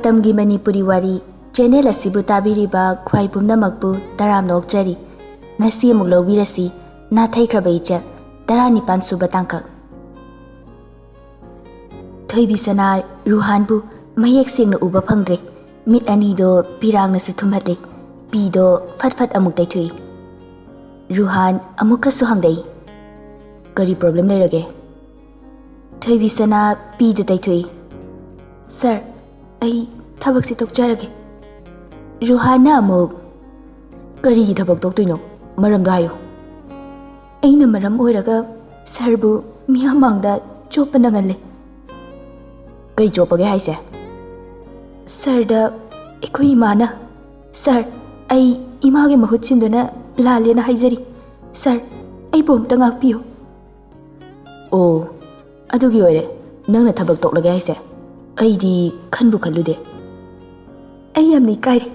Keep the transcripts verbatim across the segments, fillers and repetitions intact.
ꯃꯇꯝꯒꯤ ꯃꯅꯤꯄꯨꯔꯤ ꯋꯥꯔꯤ ꯆꯦꯅꯦꯜ ꯑꯁꯤꯕꯨ ꯇꯥꯕꯤꯔꯤꯕ ꯈ꯭ꯋꯥꯏ ꯄꯨꯝꯅꯃꯛꯄꯨ ꯇꯔꯥꯝꯅ ꯑꯣꯛꯆꯔꯤ꯫ ꯉꯁꯤ ꯑꯃꯨꯛ ꯂꯧꯕꯤꯔꯁꯤ, ꯅꯥꯊꯩꯈ꯭ꯔꯕ ꯏꯆꯜ, ꯇꯔꯥꯅꯤꯄꯥꯟ ꯁꯨꯕ ꯇꯥꯡꯀꯛ꯫ ꯊꯣꯏꯕꯤꯁꯅꯥ ꯔꯨꯍꯥꯟꯕꯨ ꯃꯌꯦꯛ ꯁꯦꯡꯅ ꯎꯕ ꯐꯪꯗ꯭ꯔꯦ꯫ ꯃꯤꯠ ꯑꯅꯤꯗꯣ ꯄꯤꯔꯥꯡꯅꯁꯨ ꯊꯨꯝꯍꯠꯂꯦ꯫ ꯄꯤꯗꯣ ꯐꯠ ꯐꯠ ꯑꯃꯨꯛ ꯇꯩꯊꯣꯛꯏ꯫ ꯔꯨꯍꯥꯟ ꯑꯃꯨꯛꯀꯁꯨ ꯍꯪꯂꯛꯏ, "ꯀꯔꯤ ꯄ꯭ꯔꯣꯕ꯭ꯂꯦꯝ ꯂꯩꯔꯒꯦ?" ꯊꯣꯏꯕꯤꯁꯅꯥ ꯄꯤꯗꯨ ꯇꯩꯊꯣꯛꯏ꯫ "ꯁꯥꯔ, ꯑꯩ ꯊꯕꯛꯁꯦ ꯇꯣꯛꯆꯔꯒꯦ꯫" ꯔꯨꯍꯥꯟꯅ ꯑꯃꯨꯛ, "ꯀꯔꯤꯒꯤ ꯊꯕꯛ ꯇꯣꯛꯇꯣꯏꯅꯣ? ꯃꯔꯝꯗꯣ ꯍꯥꯏꯌꯨ꯫" "ꯑꯩꯅ ꯃꯔꯝ ꯑꯣꯏꯔꯒ ꯁꯥꯔꯕꯨ ꯃꯤꯌꯥꯝ ꯃꯥꯡꯗ ꯆꯣꯞꯄ ꯅꯪꯍꯜꯂꯦ꯫" "ꯀꯩ ꯆꯣꯞꯄꯒꯦ ꯍꯥꯏꯁꯦ?" "ꯁꯥꯔꯗ ꯑꯩꯈꯣꯏ ꯏꯃꯥꯅ, ꯁꯥꯔ, ꯑꯩ ꯏꯃꯥꯒꯤ ꯃꯍꯨꯠ ꯁꯤꯟꯗꯨꯅ ꯂꯥꯜꯂꯦꯅ ꯍꯥꯏꯖꯔꯤ꯫ ꯁꯥꯔ, ꯑꯩꯕꯨ ꯑꯝꯇ ꯉꯥꯛꯄꯤꯌꯨ꯫" "ꯑꯣ, ꯑꯗꯨꯒꯤ ꯑꯣꯏꯔꯦ ꯅꯪꯅ ꯊꯕꯛ ꯇꯣꯛꯂꯒꯦ ꯍꯥꯏꯁꯦ? ꯑꯩꯗꯤ ꯈꯟꯕꯨ ꯈꯜꯂꯨꯗꯦ꯫" "ꯑꯩ ꯌꯥꯝꯅ ꯏꯀꯥꯏꯔꯦ꯫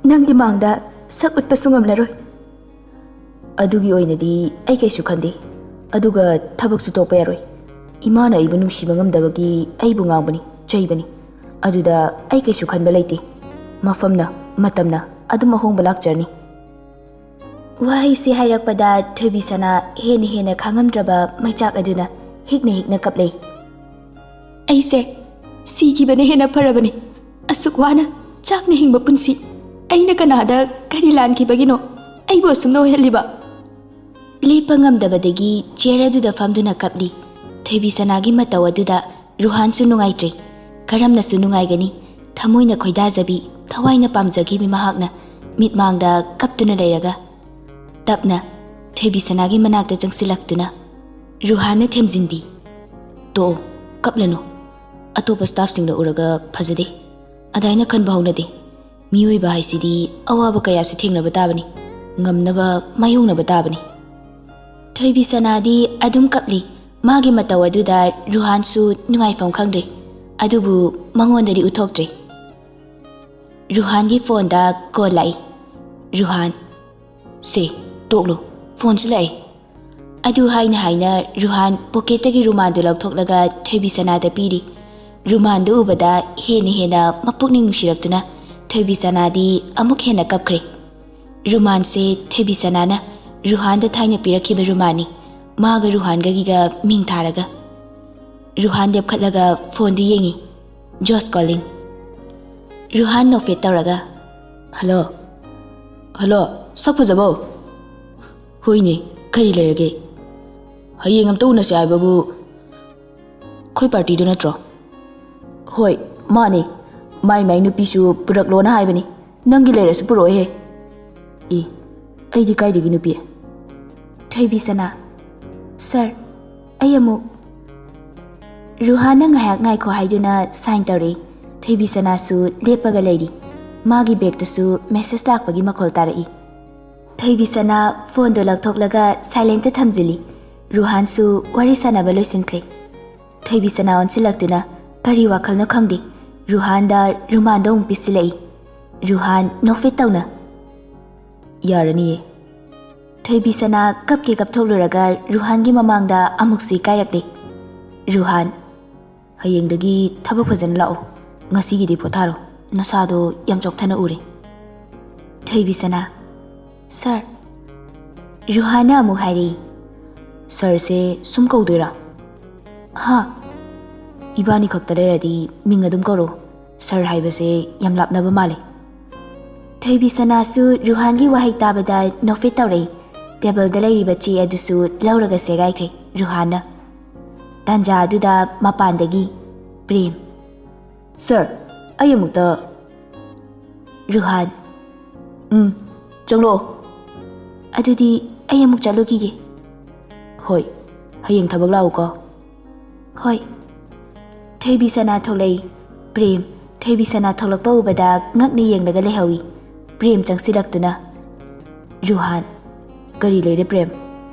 ꯅꯪꯒꯤ ꯃꯥꯡꯗ ꯁꯛ ꯎꯠꯄꯁꯨ ꯉꯝꯂꯔꯣꯏ꯫" "ꯑꯗꯨꯒꯤ ꯑꯣꯏꯅꯗꯤ ꯑꯩ ꯀꯩꯁꯨ ꯈꯟꯗꯦ꯫ ꯑꯗꯨꯒ ꯊꯕꯛꯁꯨ ꯇꯣꯛꯄ ꯌꯥꯔꯣꯏ꯫ ꯏꯃꯥꯅ ꯑꯩꯕꯨ ꯅꯨꯡꯁꯤꯕ ꯉꯝꯗꯕꯒꯤ ꯑꯩꯕꯨ ꯉꯥꯡꯕꯅꯤ, ꯆꯩꯕꯅꯤ꯫ ꯑꯗꯨꯗ ꯑꯩ ꯀꯩꯁꯨ ꯈꯟꯕ ꯂꯩꯇꯦ꯫ ꯃꯐꯝꯅ, ꯃꯇꯝꯅ ꯑꯗꯨꯝ ꯑꯍꯣꯡꯕ ꯂꯥꯛꯆꯔꯅꯤ꯫" ꯋꯥꯍꯩꯁꯤ ꯍꯥꯏꯔꯛꯄꯗ ꯊꯣꯏꯕꯤꯁꯅꯥ ꯍꯦꯟꯅ ꯍꯦꯟꯅ ꯈꯥꯡꯉꯝꯗ꯭ꯔꯕ ꯃꯩꯆꯥꯛ ꯑꯗꯨꯅ ꯍꯤꯛꯅ ꯍꯤꯛꯅ ꯀꯞꯂꯛꯏ꯫ "ꯑꯩꯁꯦ ꯁꯤꯈꯤꯕꯅ ꯍꯦꯟꯅ ꯐꯔꯕꯅꯤ꯫ ꯑꯁꯨꯛ ꯋꯥꯅ ꯆꯥꯛꯅ ꯍꯤꯡꯕ ꯄꯨꯟꯁꯤ꯫ ꯑꯩꯅ ꯀꯅꯥꯗ ꯀꯔꯤ ꯂꯥꯟꯈꯤꯕꯒꯤꯅꯣ ꯑꯩꯕꯨ ꯑꯁꯨꯝꯅ ꯑꯣꯏꯍꯜꯂꯤꯕ?" ꯂꯦꯞꯄ ꯉꯝꯗꯕꯗꯒꯤ ꯆꯤꯌꯔ ꯑꯗꯨꯗ ꯐꯝꯗꯨꯅ ꯀꯞꯂꯤ꯫ ꯊꯣꯏꯕꯤꯁꯅꯥꯒꯤ ꯃꯇꯧ ꯑꯗꯨꯗ ꯔꯨꯍꯥꯟꯁꯨ ꯅꯨꯡꯉꯥꯏꯇ꯭ꯔꯦ꯫ ꯀꯔꯝꯅꯁꯨ ꯅꯨꯡꯉꯥꯏꯒꯅꯤ? ꯊꯃꯣꯏꯅ ꯈꯣꯏꯗꯥꯖꯕꯤ, ꯊꯋꯥꯏꯅ ꯄꯥꯝꯖꯈꯤꯕꯤ ꯃꯍꯥꯛꯅ ꯃꯤꯠꯃꯥꯡꯗ ꯀꯞꯇꯨꯅ ꯂꯩꯔꯒ ꯇꯞꯅ ꯊꯣꯏꯕꯤꯁꯅꯥꯒꯤ ꯃꯅꯥꯛꯇ ꯆꯪꯁꯤꯜꯂꯛꯇꯨꯅ ꯔꯨꯍꯥꯟꯅ ꯊꯦꯝꯖꯤꯟꯕꯤ꯫ "ꯇꯣꯛꯑꯣ, ꯀꯞꯂꯅꯨ꯫ ꯑꯇꯣꯞꯄ ꯁ꯭ꯇꯥꯐꯁꯤꯡꯅ ꯎꯔꯒ ꯐꯖꯗꯦ꯫ ꯑꯗꯥꯏꯅ ꯈꯟꯕ ꯍꯧꯅꯗꯦ꯫ ꯃꯤꯑꯣꯏꯕ ꯍꯥꯏꯁꯤꯗꯤ ꯑꯋꯥꯕ ꯀꯌꯥꯁꯨ ꯊꯦꯡꯅꯕ ꯇꯥꯕꯅꯤ, ꯉꯝꯅꯕ ꯃꯥꯌꯣꯛꯅꯕ ꯇꯥꯕꯅꯤ꯫" ꯊꯣꯏꯕꯤꯁꯅꯥꯗꯤ ꯑꯗꯨꯝ ꯀꯞꯂꯤ꯫ ꯃꯥꯒꯤ ꯃꯇꯧ ꯑꯗꯨꯗ ꯔꯨꯍꯥꯟꯁꯨ ꯅꯨꯡꯉꯥꯏꯐꯝ ꯈꯪꯗ꯭ꯔꯦ꯫ ꯑꯗꯨꯕꯨ ꯃꯉꯣꯟꯗꯗꯤ ꯎꯠꯊꯣꯛꯇ꯭ꯔꯦ꯫ ꯔꯨꯍꯥꯟꯒꯤ ꯐꯣꯟꯗ ꯀꯣꯜ ꯂꯥꯛꯏ꯫ "ꯔꯨꯍꯥꯟ꯫" "ꯁꯦ, ꯇꯣꯛꯂꯣ, ꯐꯣꯟꯁꯨ ꯂꯥꯛꯑꯦ꯫" ꯑꯗꯨ ꯍꯥꯏꯅ ꯍꯥꯏꯅ ꯔꯨꯍꯥꯟ ꯄꯣꯀꯦꯠꯇꯒꯤ ꯔꯨꯃꯥꯜꯗꯨ ꯂꯧꯊꯣꯛꯂꯒ ꯊꯣꯏꯕꯤꯁꯅꯥꯗ ꯄꯤꯔꯤ꯫ ꯔꯨꯃꯥꯟꯗꯨ ꯎꯕꯗ ꯍꯦꯟꯅ ꯍꯦꯟꯅ ꯃꯄꯨꯛꯅꯤꯡ ꯅꯨꯡꯁꯤꯔꯛꯇꯨꯅ ꯊꯣꯏꯕꯤꯁꯅꯥꯗꯤ ꯑꯃꯨꯛ ꯍꯦꯟꯅ ꯀꯞꯈ꯭ꯔꯦ꯫ ꯔꯨꯃꯥꯟꯁꯦ ꯊꯣꯏꯕꯤꯁꯅꯥꯅ ꯔꯨꯍꯥꯟꯗ ꯊꯥꯏꯅ ꯄꯤꯔꯛꯈꯤꯕ ꯔꯨꯃꯥꯟꯅꯤ꯫ ꯃꯥꯒ ꯔꯨꯍꯥꯟꯒꯒꯤꯒ ꯃꯤꯡ ꯊꯥꯔꯒ꯫ ꯔꯨꯍꯥꯟ ꯂꯦꯞꯈꯠꯂꯒ ꯐꯣꯟꯗꯨ ꯌꯦꯡꯉꯤ꯫ Just calling꯫ ꯔꯨꯍꯥꯟ ꯅꯣꯛꯐꯦꯠ ꯇꯧꯔꯒ, "ꯍꯜꯂꯣ꯫ ꯍꯜꯂꯣ, ꯁꯛ ꯐꯖꯕꯧ꯫ ꯍꯣꯏꯅꯦ, ꯀꯔꯤ ꯂꯩꯔꯒꯦ? ꯍꯌꯦꯡ ꯑꯝꯇ ꯎꯅꯁꯦ ꯍꯥꯏꯕꯕꯨ ꯑꯩꯈꯣꯏ ꯄꯥꯔꯇꯤꯗꯨ ꯅꯠꯇ꯭ꯔꯣ?" "ꯍꯣꯏ, ꯃꯥꯅꯦ꯫ ꯃꯥꯏ ꯃꯥꯏ ꯅꯨꯄꯤꯁꯨ ꯄꯨꯔꯛꯂꯣꯅ ꯍꯥꯏꯕꯅꯤ꯫ ꯅꯪꯒꯤ ꯂꯩꯔꯁꯨ ꯄꯨꯔꯛꯑꯣꯍꯦ꯫" "ꯏ, ꯑꯩꯗꯤ ꯀꯥꯏꯗꯒꯤ ꯅꯨꯄꯤ?" ꯊꯣꯏꯕꯤꯁꯅꯥ, "ꯁꯥꯔ, ꯑꯩ ꯑꯃꯨꯛ꯫" ꯔꯨꯍꯥꯟꯅ ꯉꯥꯏꯍꯥꯛ ꯉꯥꯏꯈꯣ ꯍꯥꯏꯗꯨꯅ ꯁꯥꯏꯟ ꯇꯧꯔꯛꯏ꯫ ꯊꯣꯏꯕꯤꯁꯅꯥꯁꯨ ꯂꯦꯞꯄꯒ ꯂꯩꯔꯤ꯫ ꯃꯥꯒꯤ ꯕꯦꯛꯇꯁꯨ ꯃꯦꯁꯦꯖ ꯂꯥꯛꯄꯒꯤ ꯃꯈꯣꯜ ꯇꯥꯔꯛꯏ꯫ ꯊꯣꯏꯕꯤꯁꯅꯥ ꯐꯣꯟꯗꯣ ꯂꯧꯊꯣꯛꯂꯒ ꯁꯥꯏꯂꯦꯟꯇ ꯊꯝꯖꯤꯜꯂꯤ꯫ ꯔꯨꯍꯥꯟꯁꯨ ꯋꯥꯔꯤ ꯁꯥꯟꯅꯕ ꯂꯣꯏꯁꯤꯟꯈ꯭ꯔꯦ꯫ ꯊꯣꯏꯕꯤꯁꯅꯥ ꯑꯣꯟꯁꯤꯜꯂꯛꯇꯨꯅ ꯀꯔꯤ ꯋꯥꯈꯜꯅꯣ ꯈꯪꯗꯦ, ꯔꯨꯍꯥꯟꯗ ꯔꯨꯃꯥꯟꯗꯣ ꯑꯃꯨꯛ ꯄꯤꯁꯤꯜꯂꯛꯏ꯫ ꯔꯨꯍꯥꯟ ꯅꯣꯛꯐꯦꯠ ꯇꯧꯅ, "ꯌꯥꯔꯅꯤꯌꯦ꯫" ꯊꯣꯏꯕꯤꯁꯅꯥ ꯀꯞꯀꯦ ꯀꯞꯊꯣꯛꯂꯨꯔꯒ ꯔꯨꯍꯥꯟꯒꯤ ꯃꯃꯥꯡꯗ ꯑꯃꯨꯛꯁꯨ ꯏꯀꯥꯏꯔꯛꯂꯦ꯫ ꯔꯨꯍꯥꯟ, "ꯍꯌꯦꯡꯗꯒꯤ ꯊꯕꯛ ꯐꯖꯅ ꯂꯥꯛꯑꯣ꯫ ꯉꯁꯤꯒꯤꯗꯤ ꯄꯣꯊꯥꯔꯣ꯫ ꯅꯁꯥꯗꯣ ꯌꯥꯝ ꯆꯣꯛꯊꯅ ꯎꯔꯦ꯫" ꯊꯣꯏꯕꯤꯁꯅꯥ, "ꯁꯥꯔ꯫" ꯔꯨꯍꯥꯟꯅ ꯑꯃꯨꯛ ꯍꯥꯏꯔꯛꯏ꯫ "ꯁꯥꯔꯁꯦ ꯁꯨꯝ ꯀꯧꯗꯣꯏꯔꯥ?" "ꯍꯥ?" "ꯏꯕꯥꯅꯤ ꯈꯛꯇ ꯂꯩꯔꯗꯤ ꯃꯤꯡ ꯑꯗꯨꯝ ꯀꯧꯔꯣ꯫ ꯁꯥꯔ ꯍꯥꯏꯕꯁꯦ ꯌꯥꯝ ꯂꯥꯞꯅꯕ ꯃꯥꯜꯂꯦ꯫" ꯊꯣꯏꯕꯤꯁꯅꯥꯁꯨ ꯔꯨꯍꯥꯟꯒꯤ ꯋꯥꯍꯩ ꯇꯥꯕꯗ ꯅꯣꯛꯐꯦꯠ ꯇꯧꯔꯛꯏ꯫ ꯇꯦꯕꯜꯗ ꯂꯩꯔꯤꯕ ꯆꯦ ꯑꯗꯨꯁꯨ ꯂꯧꯔꯒ ꯁꯦꯒꯥꯏꯈ꯭ꯔꯦ ꯔꯨꯍꯥꯟꯅ꯫ ꯇꯥꯟꯖꯥ ꯑꯗꯨꯗ ꯃꯄꯥꯟꯗꯒꯤ ꯄ꯭ꯔꯦꯝ, "ꯁꯥꯔ, ꯑꯩ ꯑꯃꯨꯛꯇ꯫" ꯔꯨꯍꯥꯟ, "ꯎꯝ, ꯆꯪꯂꯛꯑꯣ꯫" "ꯑꯗꯨꯗꯤ ꯑꯩ ꯑꯃꯨꯛ ꯆꯠꯂꯨꯈꯤꯒꯦ꯫" "ꯍꯣꯏ, ꯍꯌꯦꯡ ꯊꯕꯛ ꯂꯥꯛꯎꯀꯣ꯫" "ꯍꯣꯏ꯫" ꯊꯣꯏꯕꯤꯁꯅꯥ ꯊꯣꯛꯂꯛꯏ꯫ ꯄ꯭ꯔꯦꯝ, ꯊꯣꯏꯕꯤꯁꯅꯥ ꯊꯣꯛꯂꯛꯄ ꯎꯕꯗ ꯉꯛꯅ ꯌꯦꯡꯂꯒ ꯂꯩꯍꯧꯏ꯫ ꯄ꯭ꯔꯦꯝ ꯆꯪꯁꯤꯜꯂꯛꯇꯨꯅ, ꯔꯨꯍꯥꯟ, "ꯀꯔꯤ ꯂꯩꯔꯦ ꯄ꯭ꯔꯦꯝ?"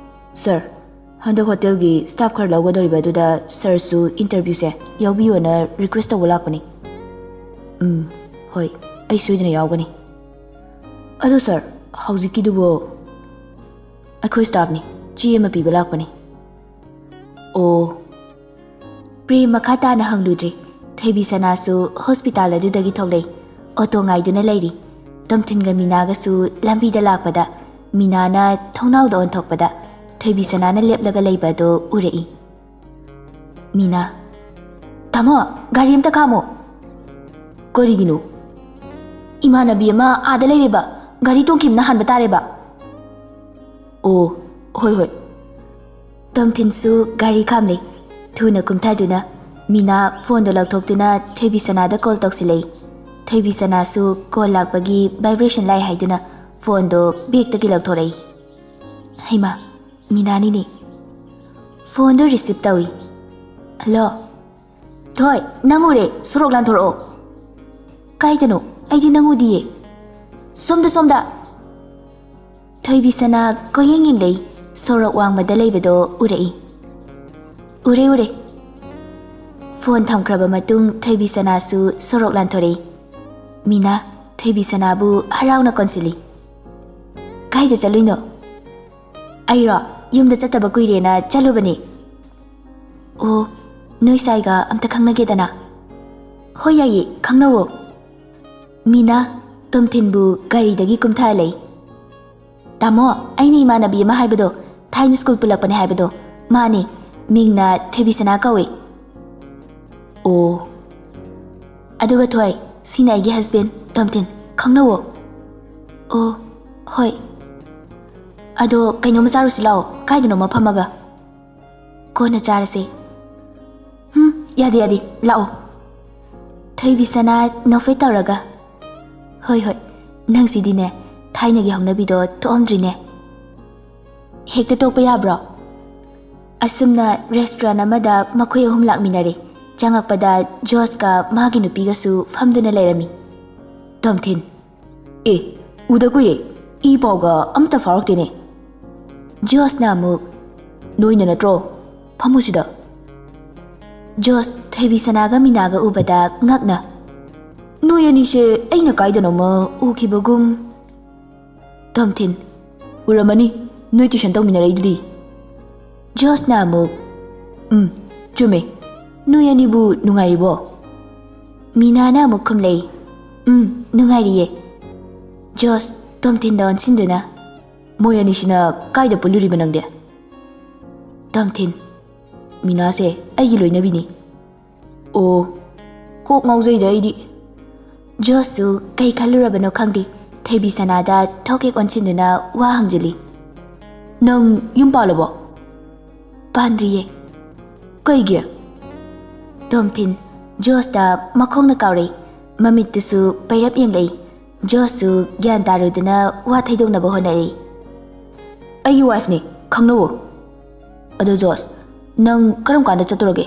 "ꯁꯥꯔ, ꯍꯟꯗꯛ ꯍꯣꯇꯦꯜꯒꯤ ꯁ꯭ꯇꯥꯐ ꯈꯔ ꯂꯧꯒꯗꯧꯔꯤꯕ ꯑꯗꯨꯗ ꯁꯥꯔꯁꯨ ꯏꯟꯇꯔꯚ꯭ꯌꯨꯁꯦ ꯌꯥꯎꯕꯤꯌꯣꯅ ꯔꯤꯀ꯭ꯋꯦꯁ ꯇꯧꯕ ꯂꯥꯛꯄꯅꯤ꯫" "ꯎꯝ, ꯍꯣꯏ, ꯑꯩ ꯁꯣꯏꯗꯅ ꯌꯥꯎꯒꯅꯤ꯫ ꯑꯗꯣ ꯁꯥꯔ, ꯍꯧꯖꯤꯛꯀꯤꯗꯨꯕꯨ?" "ꯑꯩꯈꯣꯏ ꯁ꯭ꯇꯥꯐꯅꯤ, ꯆꯦ ꯑꯃ ꯄꯤꯕ ꯂꯥꯛꯄꯅꯤ꯫" "ꯑꯣ꯫" ꯄ꯭ꯔꯦꯝ ꯃꯈꯥ ꯇꯥꯅ ꯍꯪꯂꯨꯗ꯭ꯔꯦ꯫ ꯊꯣꯏꯕꯤꯁꯅꯥꯁꯨ ꯍꯣꯁꯄꯤꯇꯥꯜ ꯑꯗꯨꯗꯒꯤ ꯊꯣꯛꯂꯛꯏ꯫ ꯑꯣꯇꯣ ꯉꯥꯏꯗꯨꯅ ꯂꯩꯔꯤ꯫ ꯇꯣꯝꯊꯤꯟꯒ ꯃꯤꯅꯥꯒꯁꯨ ꯂꯝꯕꯤꯗ ꯂꯥꯛꯄꯗ ꯃꯤꯅꯥꯅ ꯊꯣꯡꯅꯥꯎꯗ ꯑꯣꯟꯊꯣꯛꯄꯗ ꯊꯣꯏꯕꯤꯁꯅꯥꯅ ꯂꯦꯞꯂꯒ ꯂꯩꯕ ꯑꯗꯨ ꯎꯔꯛꯏ꯫ ꯃꯤꯅꯥ, "ꯇꯥꯃꯣ, ꯒꯥꯔꯤ ꯑꯝꯇ ꯈꯥꯝꯃꯣ꯫" "ꯀꯔꯤꯒꯤꯅꯣ?" "ꯏꯃꯥꯟꯅꯕꯤ ꯑꯃ ꯑꯥꯗ ꯂꯩꯔꯦꯕ, ꯒꯥꯔꯤ ꯇꯣꯡꯈꯤꯕꯅ ꯍꯥꯟꯕ ꯇꯥꯔꯦꯕ꯫" "ꯑꯣ, ꯍꯣꯏ ꯍꯣꯏ꯫" ꯇꯣꯝꯊꯤꯟꯁꯨ ꯒꯥꯔꯤ ꯈꯥꯝꯂꯦ꯫ ꯊꯨꯅ ꯀꯨꯝꯊꯗꯨꯅ ꯃꯤꯅꯥ ꯐꯣꯟꯗꯣ ꯂꯧꯊꯣꯛꯇꯨꯅ ꯊꯣꯏꯕꯤꯁꯅꯥꯗ ꯀꯣꯜ ꯇꯧꯁꯤꯜꯂꯛꯏ꯫ ꯊꯣꯏꯕꯤꯁꯅꯥꯁꯨ ꯀꯣꯜ ꯂꯥꯛꯄꯒꯤ ꯚꯥꯏꯕ꯭ꯔꯦꯁꯟ ꯂꯥꯛꯑꯦ ꯍꯥꯏꯗꯨꯅ ꯐꯣꯟꯗꯣ ꯕꯦꯛꯇꯒꯤ ꯂꯧꯊꯣꯔꯛꯏ꯫ "ꯍꯩꯃꯥ, ꯃꯤꯅꯥꯅꯤꯅꯦ꯫" ꯐꯣꯟꯗꯣ ꯔꯤꯁꯤꯞ ꯇꯧꯏ꯫ "ꯍꯜꯂꯣ꯫" "ꯊꯣꯏ, ꯅꯪ ꯎꯔꯦ, ꯁꯣꯔꯣꯛ ꯂꯥꯟꯊꯣꯔꯛꯑꯣ꯫" "ꯀꯥꯏꯗꯅꯣ? ꯑꯩꯗꯤ ꯅꯪ ꯎꯗꯤꯌꯦ꯫" "ꯁꯣꯝꯗ, ꯁꯣꯝꯗ꯫" ꯊꯣꯏꯕꯤꯁꯅꯥ ꯀꯣꯏꯌꯦꯡ ꯌꯦꯡꯂꯛꯏ꯫ ꯁꯣꯔꯣꯛ ꯋꯥꯡꯃꯗ ꯂꯩꯕꯗꯣ ꯎꯔꯛꯏ꯫ "ꯎꯔꯦ, ꯎꯔꯦ꯫" ꯐꯣꯟ ꯊꯝꯈ꯭ꯔꯕ ꯃꯇꯨꯡ ꯊꯣꯏꯕꯤꯁꯅꯥꯁꯨ ꯁꯣꯔꯣꯛ ꯂꯥꯟꯊꯣꯔꯛꯏ꯫ ꯃꯤꯅꯥ ꯊꯣꯏꯕꯤꯁꯅꯥꯕꯨ ꯍꯔꯥꯎꯅ ꯀꯣꯟꯁꯤꯜꯂꯤ꯫ "ꯀꯥꯏꯗ ꯆꯠꯂꯨꯏꯅꯣ?" "ꯑꯩꯔꯣ? ꯌꯨꯝꯗ ꯆꯠꯇꯕ ꯀꯨꯏꯔꯦꯅ ꯆꯠꯂꯨꯕꯅꯦ꯫" "ꯑꯣ, ꯅꯣꯏ ꯁꯥꯏꯒ ꯑꯝꯇ ꯈꯪꯅꯒꯦꯗꯅ꯫" "ꯍꯣꯏ, ꯌꯥꯏꯌꯦ, ꯈꯪꯅꯧꯋꯣ꯫" ꯃꯤꯅꯥ ꯇꯣꯝꯊꯤꯟꯕꯨ ꯒꯥꯔꯤꯗꯒꯤ ꯀꯨꯝꯊꯍꯜꯂꯛꯏ꯫ "ꯇꯥꯃꯣ, ꯑꯩꯅ ꯏꯃꯥꯟꯅꯕꯤ ꯑꯃ ꯍꯥꯏꯕꯗꯣ, ꯊꯥꯏꯅ ꯁ꯭ꯀꯨꯜ ꯄꯨꯜꯂꯛꯄꯅꯦ ꯍꯥꯏꯕꯗꯣ, ꯃꯥꯅꯦ, ꯃꯤꯡꯅ ꯊꯣꯏꯕꯤꯁꯅꯥ ꯀꯧꯏ꯫" "ꯑꯣ꯫ ꯑꯗꯨꯒ ꯊꯣꯏ, ꯁꯤꯅ ꯑꯩꯒꯤ ꯍꯁꯕꯦꯟ, ꯇꯣꯝꯊꯤꯟ, ꯈꯪꯅꯧꯋꯣ꯫" "ꯑꯣ, ꯍꯣꯏ꯫ ꯑꯗꯣ ꯀꯩꯅꯣꯝꯃ ꯆꯥꯔꯨꯁꯤ ꯂꯥꯛꯑꯣ, ꯀꯥꯏꯗꯅꯣꯝꯃ ꯐꯝꯃꯒ꯫" "ꯀꯣꯟꯅ ꯆꯥꯔꯁꯦ꯫" "ꯍꯨꯝ, ꯌꯥꯗꯦ, ꯌꯥꯗꯦ, ꯂꯥꯛꯑꯣ꯫" ꯊꯣꯏꯕꯤꯁꯅꯥ ꯅꯣꯛꯐꯦꯠ ꯇꯧꯔꯒ, "ꯍꯣꯏ, ꯍꯣꯏ, ꯅꯪꯁꯤꯗꯤꯅꯦ, ꯊꯥꯏꯅꯒꯤ ꯍꯧꯅꯕꯤꯗꯣ ꯊꯣꯛꯑꯝꯗ꯭ꯔꯤꯅꯦ꯫ ꯍꯦꯛꯇ ꯇꯣꯛꯄ ꯌꯥꯕ꯭ꯔꯣ?" ꯑꯁꯨꯝꯅ ꯔꯦꯁꯇꯨꯔꯦꯟ ꯑꯃꯗ ꯃꯈꯣꯏ ꯑꯍꯨꯝ ꯂꯥꯛꯃꯤꯟꯅꯔꯦ꯫ ꯆꯪꯉꯛꯄꯗ ꯖꯣꯁꯀ ꯃꯥꯒꯤ ꯅꯨꯄꯤꯒꯁꯨ ꯐꯝꯗꯨꯅ ꯂꯩꯔꯝꯃꯤ꯫ ꯇꯣꯝꯊꯤꯟ, "ꯑꯦ, ꯎꯗ ꯀꯨꯏꯔꯦ, ꯏ ꯄꯥꯎꯒ ꯑꯃꯠꯇ ꯐꯥꯎꯔꯛꯇꯦꯅꯦ꯫" ꯖꯣꯁꯅ ꯑꯃꯨꯛ, "ꯅꯣꯏꯅ ꯅꯠꯇ꯭ꯔꯣ? ꯐꯝꯃꯨ ꯁꯤꯗ꯫" ꯖꯣꯁ ꯊꯣꯏꯕꯤꯁꯅꯥꯒ ꯃꯤꯅꯥꯒ ꯎꯕꯗ ꯉꯛꯅ, "ꯅꯣꯏ ꯑꯅꯤꯁꯦ ꯑꯩꯅ ꯀꯥꯏꯗꯅꯣꯃ ꯎꯈꯤꯕꯒꯨꯝ꯫" ꯇꯣꯝꯊꯤꯟ, "ꯎꯔꯝꯃꯅꯤ, ꯅꯣꯏ ꯇ꯭ꯌꯨꯁꯟ ꯇꯧꯃꯤꯟꯅꯔꯛꯏꯗꯨꯗꯤ꯫" ꯖꯣꯁꯅ ꯑꯃꯨꯛ, "ꯎꯝ, ꯆꯨꯝꯃꯦ꯫ ꯅꯣꯏ ꯑꯅꯤꯕꯨ ꯅꯨꯡꯉꯥꯏꯔꯤꯕꯣ?" ꯃꯤꯅꯥꯅ ꯑꯃꯨꯛ ꯈꯨꯝꯂꯛꯏ, "ꯎꯝ, ꯅꯨꯡꯉꯥꯏꯔꯤꯌꯦ꯫" ꯖꯣꯁ, ꯇꯣꯝꯊꯤꯟꯗ ꯑꯣꯟꯁꯤꯟꯗꯨꯅ, "ꯃꯣꯏ ꯑꯅꯤꯁꯤꯅ ꯀꯥꯏꯗ ꯄꯨꯜꯂꯨꯔꯤꯕ ꯅꯪꯗꯤ?" ꯇꯣꯝꯊꯤꯟ, "ꯃꯤꯅꯥꯁꯦ ꯑꯩꯒꯤ ꯂꯣꯏꯅꯕꯤꯅꯤ꯫" "ꯑꯣ, ꯀꯣꯛ ꯉꯥꯎꯖꯩꯗ ꯑꯩꯗꯤ꯫" ꯖꯣꯁꯁꯨ ꯀꯩ ꯈꯜꯂꯨꯔꯕꯅꯣ ꯈꯪꯗꯦ, ꯊꯣꯏꯕꯤ ꯁꯅꯥꯗ ꯊꯣꯛ ꯍꯦꯛ ꯑꯣꯟꯁꯤꯟꯗꯨꯅ ꯋꯥ ꯍꯪꯖꯤꯜꯂꯤ, "ꯅꯪ ꯌꯨꯝ ꯄꯥꯜꯂꯕꯣ?" "ꯄꯥꯟꯗ꯭ꯔꯤꯌꯦ꯫" "ꯀꯩꯒꯤ?" ꯇꯣꯝꯊꯤꯟ ꯖꯣꯁꯇ ꯃꯈꯣꯡꯅ ꯀꯥꯎꯔꯛꯏ, ꯃꯃꯤꯠꯇꯨꯁꯨ ꯄꯩꯔꯞ ꯌꯦꯡꯂꯛꯏ꯫ ꯖꯣꯁꯁꯨ ꯒ꯭ꯌꯥꯟ ꯇꯥꯔꯨꯗꯅ ꯋꯥ ꯊꯩꯗꯣꯛꯅꯕ ꯍꯣꯠꯅꯔꯛꯏ꯫ "ꯑꯩꯒꯤ ꯋꯥꯏꯐꯅꯤ, ꯈꯪꯅꯧꯋꯣ꯫ ꯑꯗꯣ ꯖꯣꯁ, ꯅꯪ ꯀꯔꯝ ꯀꯥꯟꯗ ꯆꯠꯇꯧꯔꯒꯦ?"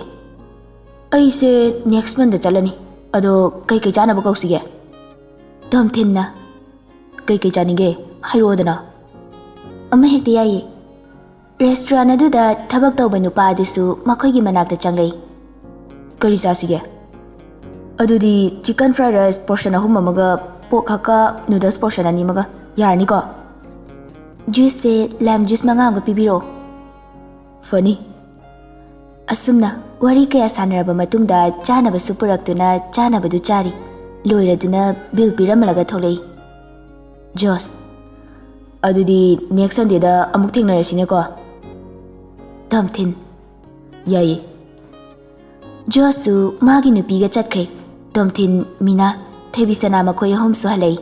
"ꯑꯩꯁꯦ ꯅꯦꯛꯁ ꯃꯟꯗ ꯆꯠꯂꯅꯤ꯫ ꯑꯗꯣ ꯀꯩꯀꯩ ꯆꯥꯅꯕ ꯀꯧꯁꯤꯒꯦ?" ꯇꯣꯝꯊꯤꯟꯅ, "ꯀꯩꯀꯩ ꯆꯥꯅꯤꯡꯒꯦ? ꯍꯥꯏꯔꯛꯑꯣꯗꯅ꯫" "ꯑꯃ ꯍꯦꯛꯇ ꯌꯥꯏꯌꯦ꯫" ꯔꯦꯁꯇꯨꯔꯥꯟ ꯑꯗꯨꯗ ꯊꯕꯛ ꯇꯧꯕ ꯅꯨꯄꯥ ꯑꯗꯨꯁꯨ ꯃꯈꯣꯏꯒꯤ ꯃꯅꯥꯛꯇ ꯆꯪꯂꯛꯏ꯫ "ꯀꯔꯤ ꯆꯥꯁꯤꯒꯦ?" "ꯑꯗꯨꯗꯤ ꯆꯤꯀꯟ ꯐ꯭ꯔꯥꯏ ꯔꯥꯏꯁ ꯄꯣꯔꯁꯟ ꯑꯍꯨꯝ ꯑꯃꯒ, ꯄꯣꯛ ꯍꯛꯀꯥ ꯅꯨꯗꯜꯁ ꯄꯣꯔꯁꯟ ꯑꯅꯤ ꯑꯃꯒ ꯌꯥꯔꯅꯤꯀꯣ?" "ꯖꯨꯁꯁꯦ ꯂꯥꯏꯝ ꯖꯨꯁ ꯃꯉꯥ ꯑꯃꯒ ꯄꯤꯕꯤꯔꯛꯑꯣ꯫" "ꯐꯅꯤ꯫" ꯑꯁꯨꯝꯅ ꯋꯥꯔꯤ ꯀꯌꯥ ꯁꯥꯟꯅꯔꯕ ꯃꯇꯨꯡꯗ ꯆꯥꯅꯕꯁꯨ ꯄꯨꯔꯛꯇꯨꯅ ꯆꯥꯅꯕꯗꯨ ꯆꯥꯔꯤ꯫ ꯂꯣꯏꯔꯗꯨꯅ ꯕꯤꯜ ꯄꯤꯔꯝꯂꯒ ꯊꯣꯛꯂꯛꯏ꯫ ꯖꯣꯁ, "ꯑꯗꯨꯗꯤ ꯅꯦꯛꯁ ꯁꯟꯗꯦꯗ ꯑꯃꯨꯛ ꯊꯦꯡꯅꯔꯁꯤꯅꯦꯀꯣ?" ꯇꯣꯝꯊꯤꯟ, "ꯌꯥꯏꯌꯦ꯫" ꯖꯣꯁꯁꯨ ꯃꯥꯒꯤ ꯅꯨꯄꯤꯒ ꯆꯠꯈ꯭ꯔꯦ꯫ ꯇꯣꯝꯊꯤꯟ, ꯃꯤꯅꯥ, ꯊꯣꯏꯕꯤꯁꯅꯥ ꯃꯈꯣꯏ ꯑꯍꯨꯝꯁꯨ ꯍꯜꯂꯛꯏ꯫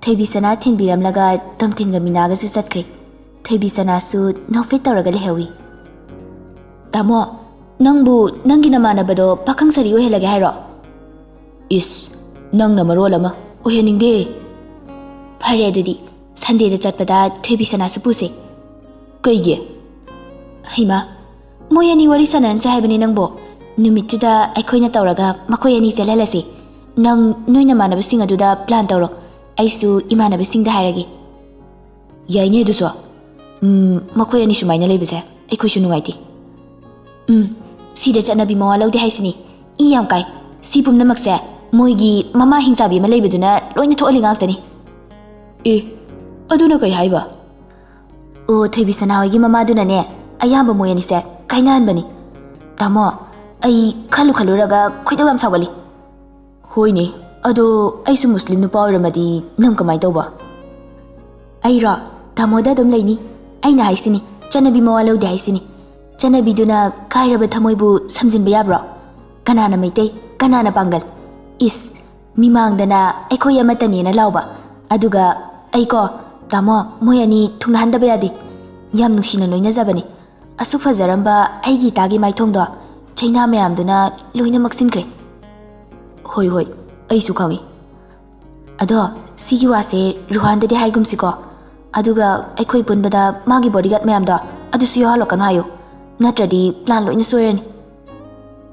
ꯊꯣꯏꯕꯤꯁꯅꯥ ꯊꯤꯟꯕꯤꯔꯝꯂꯒ ꯇꯣꯝꯊꯤꯟꯒ ꯃꯤꯅꯥꯒꯁꯨ ꯆꯠꯈ꯭ꯔꯦ꯫ ꯊꯣꯏꯕꯤꯁꯅꯥꯁꯨ ꯅꯣꯛꯐꯦꯠ ꯇꯧꯔꯒ ꯂꯩꯍꯧꯏ꯫ "ꯇꯥꯃꯣ, ꯅꯪꯕꯨ ꯅꯪꯒꯤ ꯅꯃꯥꯟꯅꯕꯗꯣ ꯄꯥꯈꯪ ꯁꯥꯔꯤ ꯑꯣꯏꯍꯜꯂꯒꯦ ꯍꯥꯏꯔꯣ?" "ꯏꯁ, ꯅꯪꯅ ꯃꯔꯣꯜ ꯑꯃ ꯑꯣꯏꯍꯟꯅꯤꯡꯗꯦ꯫" "ꯐꯔꯦ ꯑꯗꯨꯗꯤ, ꯁꯟꯗꯦꯗ ꯆꯠꯄꯗ ꯊꯣꯏꯕꯤꯁꯅꯥꯁꯨ ꯄꯨꯁꯦ꯫" "ꯀꯩꯒꯤ?" "ꯍꯩꯃꯥ, ꯃꯣꯏ ꯑꯅꯤ ꯋꯥꯔꯤ ꯁꯥꯟꯅꯍꯟꯁꯦ ꯍꯥꯏꯕꯅꯤ ꯅꯪꯕꯣ꯫ ꯅꯨꯃꯤꯠꯇꯨꯗ ꯑꯩꯈꯣꯏꯅ ꯇꯧꯔꯒ ꯃꯈꯣꯏ ꯑꯅꯤ ꯆꯦꯜꯍꯜꯂꯁꯤ꯫ ꯅꯪ ꯅꯣꯏ ꯅꯃꯥꯟꯅꯕꯁꯤꯡ ꯑꯗꯨꯗ ꯄ꯭ꯂꯥꯟ ꯇꯧꯔꯣ, ꯑꯩꯁꯨ ꯏꯃꯥꯟꯅꯕꯁꯤꯡꯗ ꯍꯥꯏꯔꯒꯦ꯫" "ꯌꯥꯏꯅꯦ ꯑꯗꯨꯁꯨ꯫ ꯎꯝ, ꯃꯈꯣꯏ ꯑꯅꯤ ꯁꯨꯃꯥꯏꯅ ꯂꯩꯕꯁꯦ ꯑꯩꯈꯣꯏꯁꯨ ꯅꯨꯡꯉꯥꯏꯇꯦ꯫" "ꯎꯝ, ꯁꯤꯗ ꯆꯠꯅꯕꯤ ꯃꯋꯥ ꯂꯧꯗꯦ ꯍꯥꯏꯁꯤꯅꯤ꯫ ꯏ ꯌꯥꯝ ꯀꯥꯏ꯫ ꯁꯤ ꯄꯨꯝꯅꯃꯛꯁꯦ ꯃꯣꯏꯒꯤ ꯃꯃꯥ ꯍꯤꯡꯆꯥꯕꯤ ꯑꯃ ꯂꯩꯕꯗꯨꯅ ꯂꯣꯏꯅ ꯊꯣꯛꯍꯜꯂꯤ ꯉꯥꯛꯇꯅꯤ꯫" "ꯑꯦ, ꯑꯗꯨꯅ ꯀꯩ ꯍꯥꯏꯕ?" "ꯑꯣ, ꯊꯣꯏꯕꯤꯁꯅꯥ ꯍꯣꯏꯒꯤ ꯃꯃꯥꯗꯨꯅꯅꯦ ꯑꯌꯥꯝꯕ ꯃꯣꯏ ꯑꯅꯤꯁꯦ ꯀꯥꯏꯅꯍꯟꯕꯅꯤ꯫ ꯇꯥꯃꯣ, ꯑꯩ ꯈꯜꯂꯨ ꯈꯜꯂꯨꯔꯒ ꯈꯣꯏꯗꯧ ꯌꯥꯝ ꯁꯥꯎꯒꯠꯂꯤ꯫" ꯍꯣꯏꯅꯦ, ꯑꯗꯣ ꯑꯩꯁꯨ ꯃꯨꯁꯂꯤꯝ ꯅꯨꯄꯥ ꯑꯣꯏꯔꯝꯃꯗꯤ ꯅꯪ ꯀꯃꯥꯏꯅ ꯇꯧꯕ? ꯑꯩꯔꯣ? ꯇꯥꯃꯣꯗ ꯑꯗꯨꯝ ꯂꯩꯅꯤ꯫ ꯑꯩꯅ ꯍꯥꯏꯁꯤꯅꯤ, ꯆꯠꯅꯕꯤ ꯃꯋꯥ ꯂꯧꯗꯦ ꯍꯥꯏꯁꯤꯅꯤ꯫ ꯆꯠꯅꯕꯤꯗꯨꯅ ꯀꯥꯏꯔꯕ ꯊꯃꯣꯏꯕꯨ ꯁꯝꯖꯤꯟꯕ ꯌꯥꯕ꯭ꯔꯣ? ꯀꯅꯥꯅ ꯃꯩꯇꯩ, ꯀꯅꯥꯅ ꯄꯥꯡꯒꯜ? ꯏꯁ, ꯃꯤꯃꯥꯡꯗꯅ ꯑꯩꯈꯣꯏ ꯑꯃꯠꯇꯅꯦꯅ ꯂꯥꯎꯕ꯫ ꯑꯗꯨꯒ ꯑꯩꯀꯣ, ꯇꯥꯃꯣ, ꯃꯣꯏ ꯑꯅꯤ ꯊꯨꯡꯅꯍꯟꯗꯕ ꯌꯥꯗꯦ꯫ ꯌꯥꯝ ꯅꯨꯡꯁꯤꯅ ꯂꯣꯏꯅꯖꯕꯅꯤ꯫ ꯑꯁꯨꯛ ꯐꯖꯔꯝꯕ ꯑꯩꯒꯤ ꯏꯇꯥꯒꯤ ꯃꯥꯏꯊꯣꯡꯗꯣ ꯆꯩꯅꯥ ꯃꯌꯥꯝꯗꯨꯅ ꯂꯣꯏꯅ ꯃꯛꯁꯤꯟꯈ꯭ꯔꯦ꯫ ꯍꯣꯏ, ꯍꯣꯏ, ꯑꯩꯁꯨ ꯈꯪꯉꯤ꯫ ꯑꯗꯣ ꯁꯤꯒꯤ ꯋꯥꯁꯦ ꯔꯨꯍꯥꯟꯗꯗꯤ ꯍꯥꯏꯒꯨꯝꯁꯤꯀꯣ꯫ ꯑꯗꯨꯒ ꯑꯩꯈꯣꯏ ꯄꯨꯟꯕꯗ ꯃꯥꯒꯤ bodyguard ꯃꯌꯥꯝꯗꯣ ꯑꯗꯨꯁꯨ ꯌꯥꯎꯍꯜꯂꯛꯀꯅꯨ ꯍꯥꯏꯌꯨ꯫ ꯅꯠꯇ꯭ꯔꯗꯤ plan ꯂꯣꯏꯅ ꯁꯣꯏꯔꯅꯤ꯫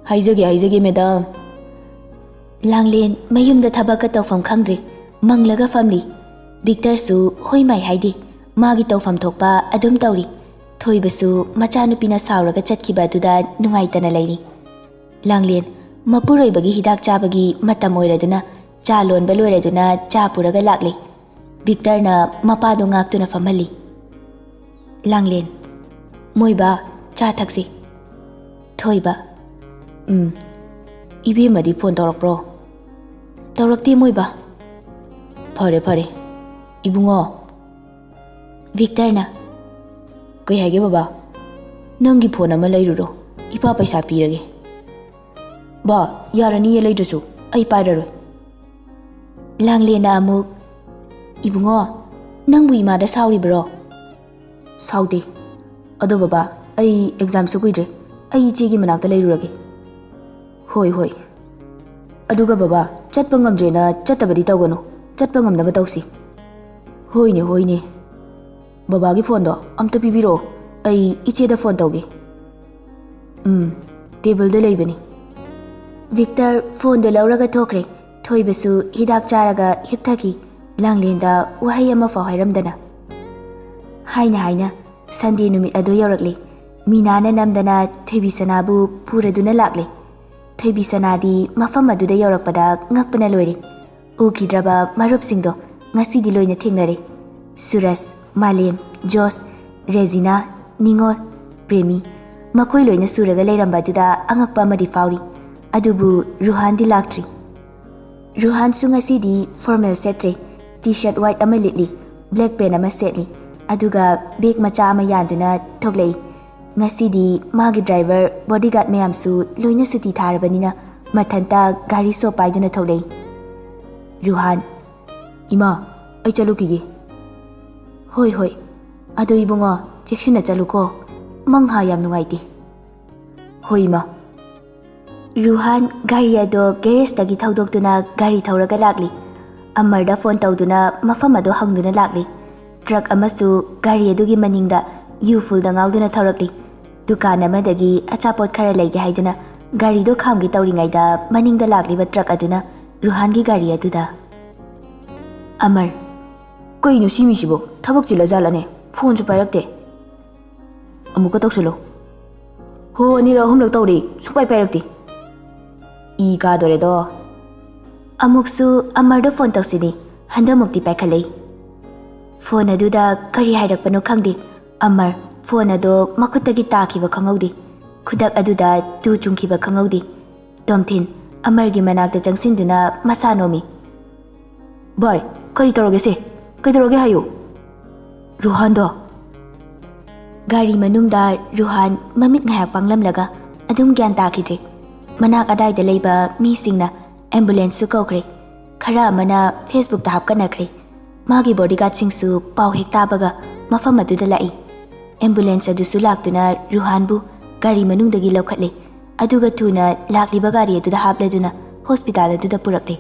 ꯍꯥꯏꯖꯒꯦ, ꯍꯥꯏꯖꯒꯦ, madam꯫ ꯂꯥꯡꯂꯦꯟ ꯃꯌꯨꯝꯗ ꯊꯕꯛꯀ ꯇꯧꯐꯝ ꯈꯪꯗ꯭ꯔꯦ꯫ ꯃꯪꯂꯒ ꯐꯝꯂꯤ꯫ ꯕꯤꯛꯇꯔꯁꯨ ꯍꯣꯏ ꯃꯥꯏ ꯍꯥꯏꯗꯦ꯫ ꯃꯥꯒꯤ ꯇꯧꯐꯝ ꯊꯣꯛꯄ ꯑꯗꯨꯝ ꯇꯧꯔꯤ꯫ ꯊꯣꯏꯕꯁꯨ ꯃꯆꯥꯅꯨꯄꯤꯅ ꯁꯥꯎꯔꯒ ꯆꯠꯈꯤꯕ ꯑꯗꯨꯗ ꯅꯨꯡꯉꯥꯏꯇꯅ ꯂꯩꯔꯤ꯫ ꯂꯥꯡꯂꯦꯟ ꯃꯄꯨꯔꯣꯏꯕꯒꯤ ꯍꯤꯗꯥꯛ ꯆꯥꯕꯒꯤ ꯃꯇꯝ ꯑꯣꯏꯔꯗꯨꯅ ꯆꯥ ꯂꯣꯟꯕ ꯂꯣꯏꯔꯗꯨꯅ ꯆꯥ ꯄꯨꯔꯒ ꯂꯥꯛꯂꯦ꯫ ꯕꯤꯛꯇꯔꯅ ꯃꯄꯥꯗꯣ ꯉꯥꯛꯇꯨꯅ ꯐꯝꯍꯜꯂꯤ꯫ ꯂꯥꯡꯂꯦꯟ, ꯃꯣꯏꯕꯥ, ꯆꯥ ꯊꯛꯁꯤ꯫ ꯊꯣꯏꯕ, ꯎꯝ, ꯏꯕꯦꯝꯃꯗꯤ phone ꯇꯧꯔꯛꯄ꯭ꯔꯣ? ꯇꯧꯔꯛꯇꯦ ꯃꯣꯏꯕꯥ꯫ ꯐꯔꯦ, ꯐꯔꯦ꯫ ꯏꯕꯨꯡꯉꯣ꯫ ꯕꯤꯛꯇꯔꯅ, ꯀꯩ ꯍꯥꯏꯒꯦ ꯕꯕꯥ? ꯅꯪꯒꯤ phone ꯑꯃ ꯂꯩꯔꯨꯔꯣ, ꯏꯄꯥ ꯄꯩꯁꯥ ꯄꯤꯔꯒꯦ꯫ ꯕꯥ, ꯌꯥꯔꯅꯤꯌꯦ ꯂꯩꯗ꯭ꯔꯁꯨ, ꯑꯩ ꯄꯥꯏꯔꯔꯣꯏ꯫ ꯂꯥꯡꯂꯦꯟꯅ ꯑꯃꯨꯛ, ꯏꯕꯨꯡꯉꯣ, ꯅꯪꯕꯨ ꯏꯃꯥꯗ ꯁꯥꯎꯔꯤꯕ꯭ꯔꯣ? ꯁꯥꯎꯗꯦ꯫ ꯑꯗꯣ ꯕꯕꯥ, ꯑꯩ examꯁꯨ ꯀꯨꯏꯗ꯭ꯔꯦ, ꯑꯩ ꯏꯆꯦꯒꯤ ꯃꯅꯥꯛꯇ ꯂꯩꯔꯨꯔꯒꯦ꯫ ꯍꯣꯏ, ꯍꯣꯏ꯫ ꯑꯗꯨꯒ ꯕꯕꯥ, ꯆꯠꯄ ꯉꯝꯗ꯭ꯔꯦꯅ ꯆꯠꯇꯕꯗꯤ ꯇꯧꯒꯅꯨ, ꯆꯠꯄ ꯉꯝꯅꯕ ꯇꯧꯁꯤ꯫ ꯍꯣꯏꯅꯦ, ꯍꯣꯏꯅꯦ꯫ ꯕꯕꯥꯒꯤ phoneꯗꯣ ꯑꯝꯇ ꯄꯤꯕꯤꯔꯛꯑꯣ, ꯑꯩ ꯏꯆꯦꯗ phone ꯇꯧꯒꯦ꯫ ꯎꯝ, tableꯗ ꯂꯩꯕꯅꯤ꯫ ꯕꯤꯛꯇꯔ phoneꯗꯣ ꯂꯧꯔꯒ ꯊꯣꯛꯈ꯭ꯔꯦ꯫ ꯊꯣꯏꯕꯁꯨ ꯍꯤꯗꯥꯛ ꯆꯥꯔꯒ ꯍꯤꯞꯊꯈꯤ꯫ ꯂꯥꯡꯂꯦꯟꯗ ꯋꯥꯍꯩ ꯑꯃꯐꯥꯎ ꯍꯥꯏꯔꯝꯗꯅ꯫ ꯍꯥꯏꯅ ꯍꯥꯏꯅ Sunday ꯅꯨꯃꯤꯠ ꯑꯗꯨ ꯌꯧꯔꯛꯂꯦ꯫ ꯃꯤꯅꯥꯅ ꯅꯝꯗꯅ ꯊꯣꯏꯕꯤꯁꯅꯥꯕꯨ ꯄꯨꯔꯗꯨꯅ ꯂꯥꯛꯂꯦ꯫ ꯊꯣꯏꯕꯤꯁꯅꯥꯗꯤ ꯃꯐꯝ ꯑꯗꯨꯗ ꯌꯧꯔꯛꯄꯗ ꯉꯛꯄꯅ ꯂꯣꯏꯔꯦ꯫ ꯎꯈꯤꯗ꯭ꯔꯕ ꯃꯔꯨꯞꯁꯤꯡꯗꯣ ꯉꯁꯤꯗꯤ ꯂꯣꯏꯅ ꯊꯦꯡꯅꯔꯦ꯫ ꯁꯨꯔꯖ, ꯃꯥꯂꯦꯝ, ꯖꯣꯁ, ꯔꯦꯖꯤꯅꯥ, ꯅꯤꯉꯣꯜ, ꯄ꯭ꯔꯦꯃꯤ, ꯃꯈꯣꯏ ꯂꯣꯏꯅ ꯁꯨꯔꯒ ꯂꯩꯔꯝꯕ ꯑꯗꯨꯗ ꯑꯉꯛꯄ ꯑꯃꯗꯤ ꯐꯥꯎꯔꯤ꯫ ꯑꯗꯨꯕꯨ ꯔꯨꯍꯥꯟꯗꯤ ꯂꯥꯛꯇ꯭ꯔꯤ꯫ ꯔꯨꯍꯥꯟꯁꯨ ꯉꯁꯤꯗꯤ ꯐꯣꯔꯃꯦꯜ ꯁꯦꯠꯇ꯭ꯔꯦ꯫ ꯇꯤ ꯁꯔꯠ ꯋꯥꯏꯠ ꯑꯃ ꯂꯤꯠꯂꯤ, ꯕ꯭ꯂꯦꯛ ꯄꯦꯟ ꯑꯃ ꯁꯦꯠꯂꯤ, ꯑꯗꯨꯒ ꯕꯦꯒ ꯃꯆꯥ ꯑꯃ ꯌꯥꯟꯗꯨꯅ ꯊꯣꯛꯂꯛꯏ꯫ ꯉꯁꯤꯗꯤ ꯃꯥꯒꯤ ꯗ꯭ꯔꯥꯏꯚꯔ, ꯕꯣꯗꯤꯒꯥꯔꯗ ꯃꯌꯥꯝꯁꯨ ꯂꯣꯏꯅ ꯁꯨꯇꯤ ꯊꯥꯔꯕꯅꯤꯅ ꯃꯊꯟꯇ ꯒꯥꯔꯤ ꯁꯣꯞ ꯄꯥꯏꯗꯨꯅ ꯊꯣꯛꯂꯛꯏ꯫ ꯔꯨꯍꯥꯟ, "ꯏꯃꯥ, ꯑꯩ ꯆꯠꯂꯨꯈꯤꯒꯦ꯫" "ꯍꯣꯏ, ꯍꯣꯏ꯫ ꯑꯗꯣ ꯏꯕꯨꯡꯉꯣ, ꯆꯦꯛꯁꯤꯟꯅ ꯆꯠꯂꯨꯀꯣ꯫ ꯃꯪꯍꯥ ꯌꯥꯝ ꯅꯨꯡꯉꯥꯏꯇꯦ꯫" "ꯍꯣꯏ, ꯏꯃꯥ꯫" ꯔꯨꯍꯥꯟ ꯒꯥꯔꯤ ꯑꯗꯣ ꯒꯦꯔꯦꯖꯇꯒꯤ ꯊꯧꯗꯣꯛꯇꯨꯅ ꯒꯥꯔꯤ ꯊꯧꯔꯒ ꯂꯥꯛꯂꯤ꯫ ꯑꯃꯔꯗ ꯐꯣꯟ ꯇꯧꯗꯨꯅ ꯃꯐꯝ ꯑꯗꯣ ꯍꯪꯗꯨꯅ ꯂꯥꯛꯂꯤ꯫ ꯇ꯭ꯔꯛ ꯑꯃꯁꯨ ꯒꯥꯔꯤ ꯑꯗꯨꯒꯤ ꯃꯅꯤꯡꯗ ꯌꯨ ꯐꯨꯜꯗ ꯉꯥꯎꯗꯨꯅ ꯊꯧꯔꯛꯂꯤ꯫ ꯗꯨꯀꯥꯟ ꯑꯃꯗꯒꯤ ꯑꯆꯥꯄꯣꯠ ꯈꯔ ꯂꯩꯒꯦ ꯍꯥꯏꯗꯨꯅ ꯒꯥꯔꯤꯗꯣ ꯈꯥꯝꯒꯦ ꯇꯧꯔꯤꯉꯩꯗ ꯃꯅꯤꯡꯗ ꯂꯥꯛꯂꯤꯕ ꯇ꯭ꯔꯛ ꯑꯗꯨꯅ ꯔꯨꯍꯥꯟꯒꯤ ꯒꯥꯔꯤ ꯑꯗꯨꯗ꯫ ꯑꯃꯔ, "ꯀꯩꯅꯣ ꯁꯤ ꯃꯤꯁꯤꯕꯣ? ꯊꯕꯛ ꯆꯤꯜꯂꯖꯥꯠꯂꯅꯦ? ꯐꯣꯟꯁꯨ ꯄꯥꯏꯔꯛꯇꯦ꯫" "ꯑꯃꯨꯛꯀ ꯇꯧꯁꯜꯂꯣ꯫" "ꯍꯣ, ꯑꯅꯤꯔꯛ ꯑꯍꯨꯝꯂꯛ ꯇꯧꯔꯦ, ꯁꯨꯡꯄꯥꯏ ꯄꯥꯏꯔꯛꯇꯦ꯫ ꯏ ꯀꯥꯗꯣꯔꯦꯗꯣ꯫" ꯑꯃꯨꯛꯁꯨ ꯑꯃꯔꯗ ꯐꯣꯟ ꯇꯧꯁꯤꯜꯂꯤ꯫ ꯍꯟꯗꯛꯃꯨꯛꯇꯤ ꯄꯥꯏꯈꯠꯂꯛꯏ꯫ ꯐꯣꯟ ꯑꯗꯨꯗ ꯀꯔꯤ ꯍꯥꯏꯔꯛꯄꯅꯣ ꯈꯪꯗꯦ꯫ ꯑꯃꯔ, ꯐꯣꯟ ꯑꯗꯣ ꯃꯈꯨꯠꯇꯒꯤ ꯇꯥꯈꯤꯕ ꯈꯪꯍꯧꯗꯦ꯫ ꯈꯨꯗꯛ ꯑꯗꯨꯗ ꯇꯨ ꯆꯨꯡꯈꯤꯕ ꯈꯪꯍꯧꯗꯦ꯫ ꯇꯣꯝꯊꯤꯟ ꯑꯃꯔꯒꯤ ꯃꯅꯥꯛꯇ ꯆꯪꯁꯤꯟꯗꯨꯅ ꯃꯁꯥ ꯅꯣꯝꯃꯤ꯫ "ꯚꯥꯏ, ꯀꯔꯤ ꯇꯧꯔꯒꯦ ꯁꯦ? ꯀꯩꯗꯧꯔꯒꯦ ꯍꯥꯏꯌꯨ?" "ꯔꯨꯍꯥꯟꯗꯣ꯫" ꯒꯥꯔꯤ ꯃꯅꯨꯡꯗ ꯔꯨꯍꯥꯟ ꯃꯃꯤꯠ ꯉꯥꯏꯍꯥꯛ ꯄꯥꯡꯂꯝꯂꯒ ꯑꯗꯨꯝ ꯒ꯭ꯌꯥꯟ ꯇꯥꯈꯤꯗ꯭ꯔꯦ꯫ ꯃꯅꯥꯛ ꯑꯗꯥꯏꯗ ꯂꯩꯕ ꯃꯤꯁꯤꯡꯅ ꯑꯦꯝꯕꯨꯂꯦꯟꯁꯁꯨ ꯀꯧꯈ꯭ꯔꯦ꯫ ꯈꯔ ꯑꯃꯅ ꯐꯦꯁꯕꯨꯛꯇ ꯍꯥꯞꯀꯠꯅꯈ꯭ꯔꯦ꯫ ꯃꯥꯒꯤ ꯕꯣꯗꯤꯒꯥꯔꯗꯁꯤꯡꯁꯨ ꯄꯥꯎ ꯍꯦꯛ ꯇꯥꯕꯒ ꯃꯐꯝ ꯑꯗꯨꯗ ꯂꯥꯛꯏ꯫ ꯑꯦꯝꯕꯨꯂꯦꯟꯁ ꯑꯗꯨꯁꯨ ꯂꯥꯛꯇꯨꯅ ꯔꯨꯍꯥꯟꯕꯨ ꯒꯥꯔꯤ ꯃꯅꯨꯡꯗꯒꯤ ꯂꯧꯈꯠꯂꯦ꯫ ꯑꯗꯨꯒ ꯊꯨꯅ ꯂꯥꯛꯂꯤꯕ ꯒꯥꯔꯤ ꯑꯗꯨꯗ ꯍꯥꯞꯂꯗꯨꯅ ꯍꯣꯁꯄꯤꯇꯥꯜ ꯑꯗꯨꯗ ꯄꯨꯔꯛꯂꯦ꯫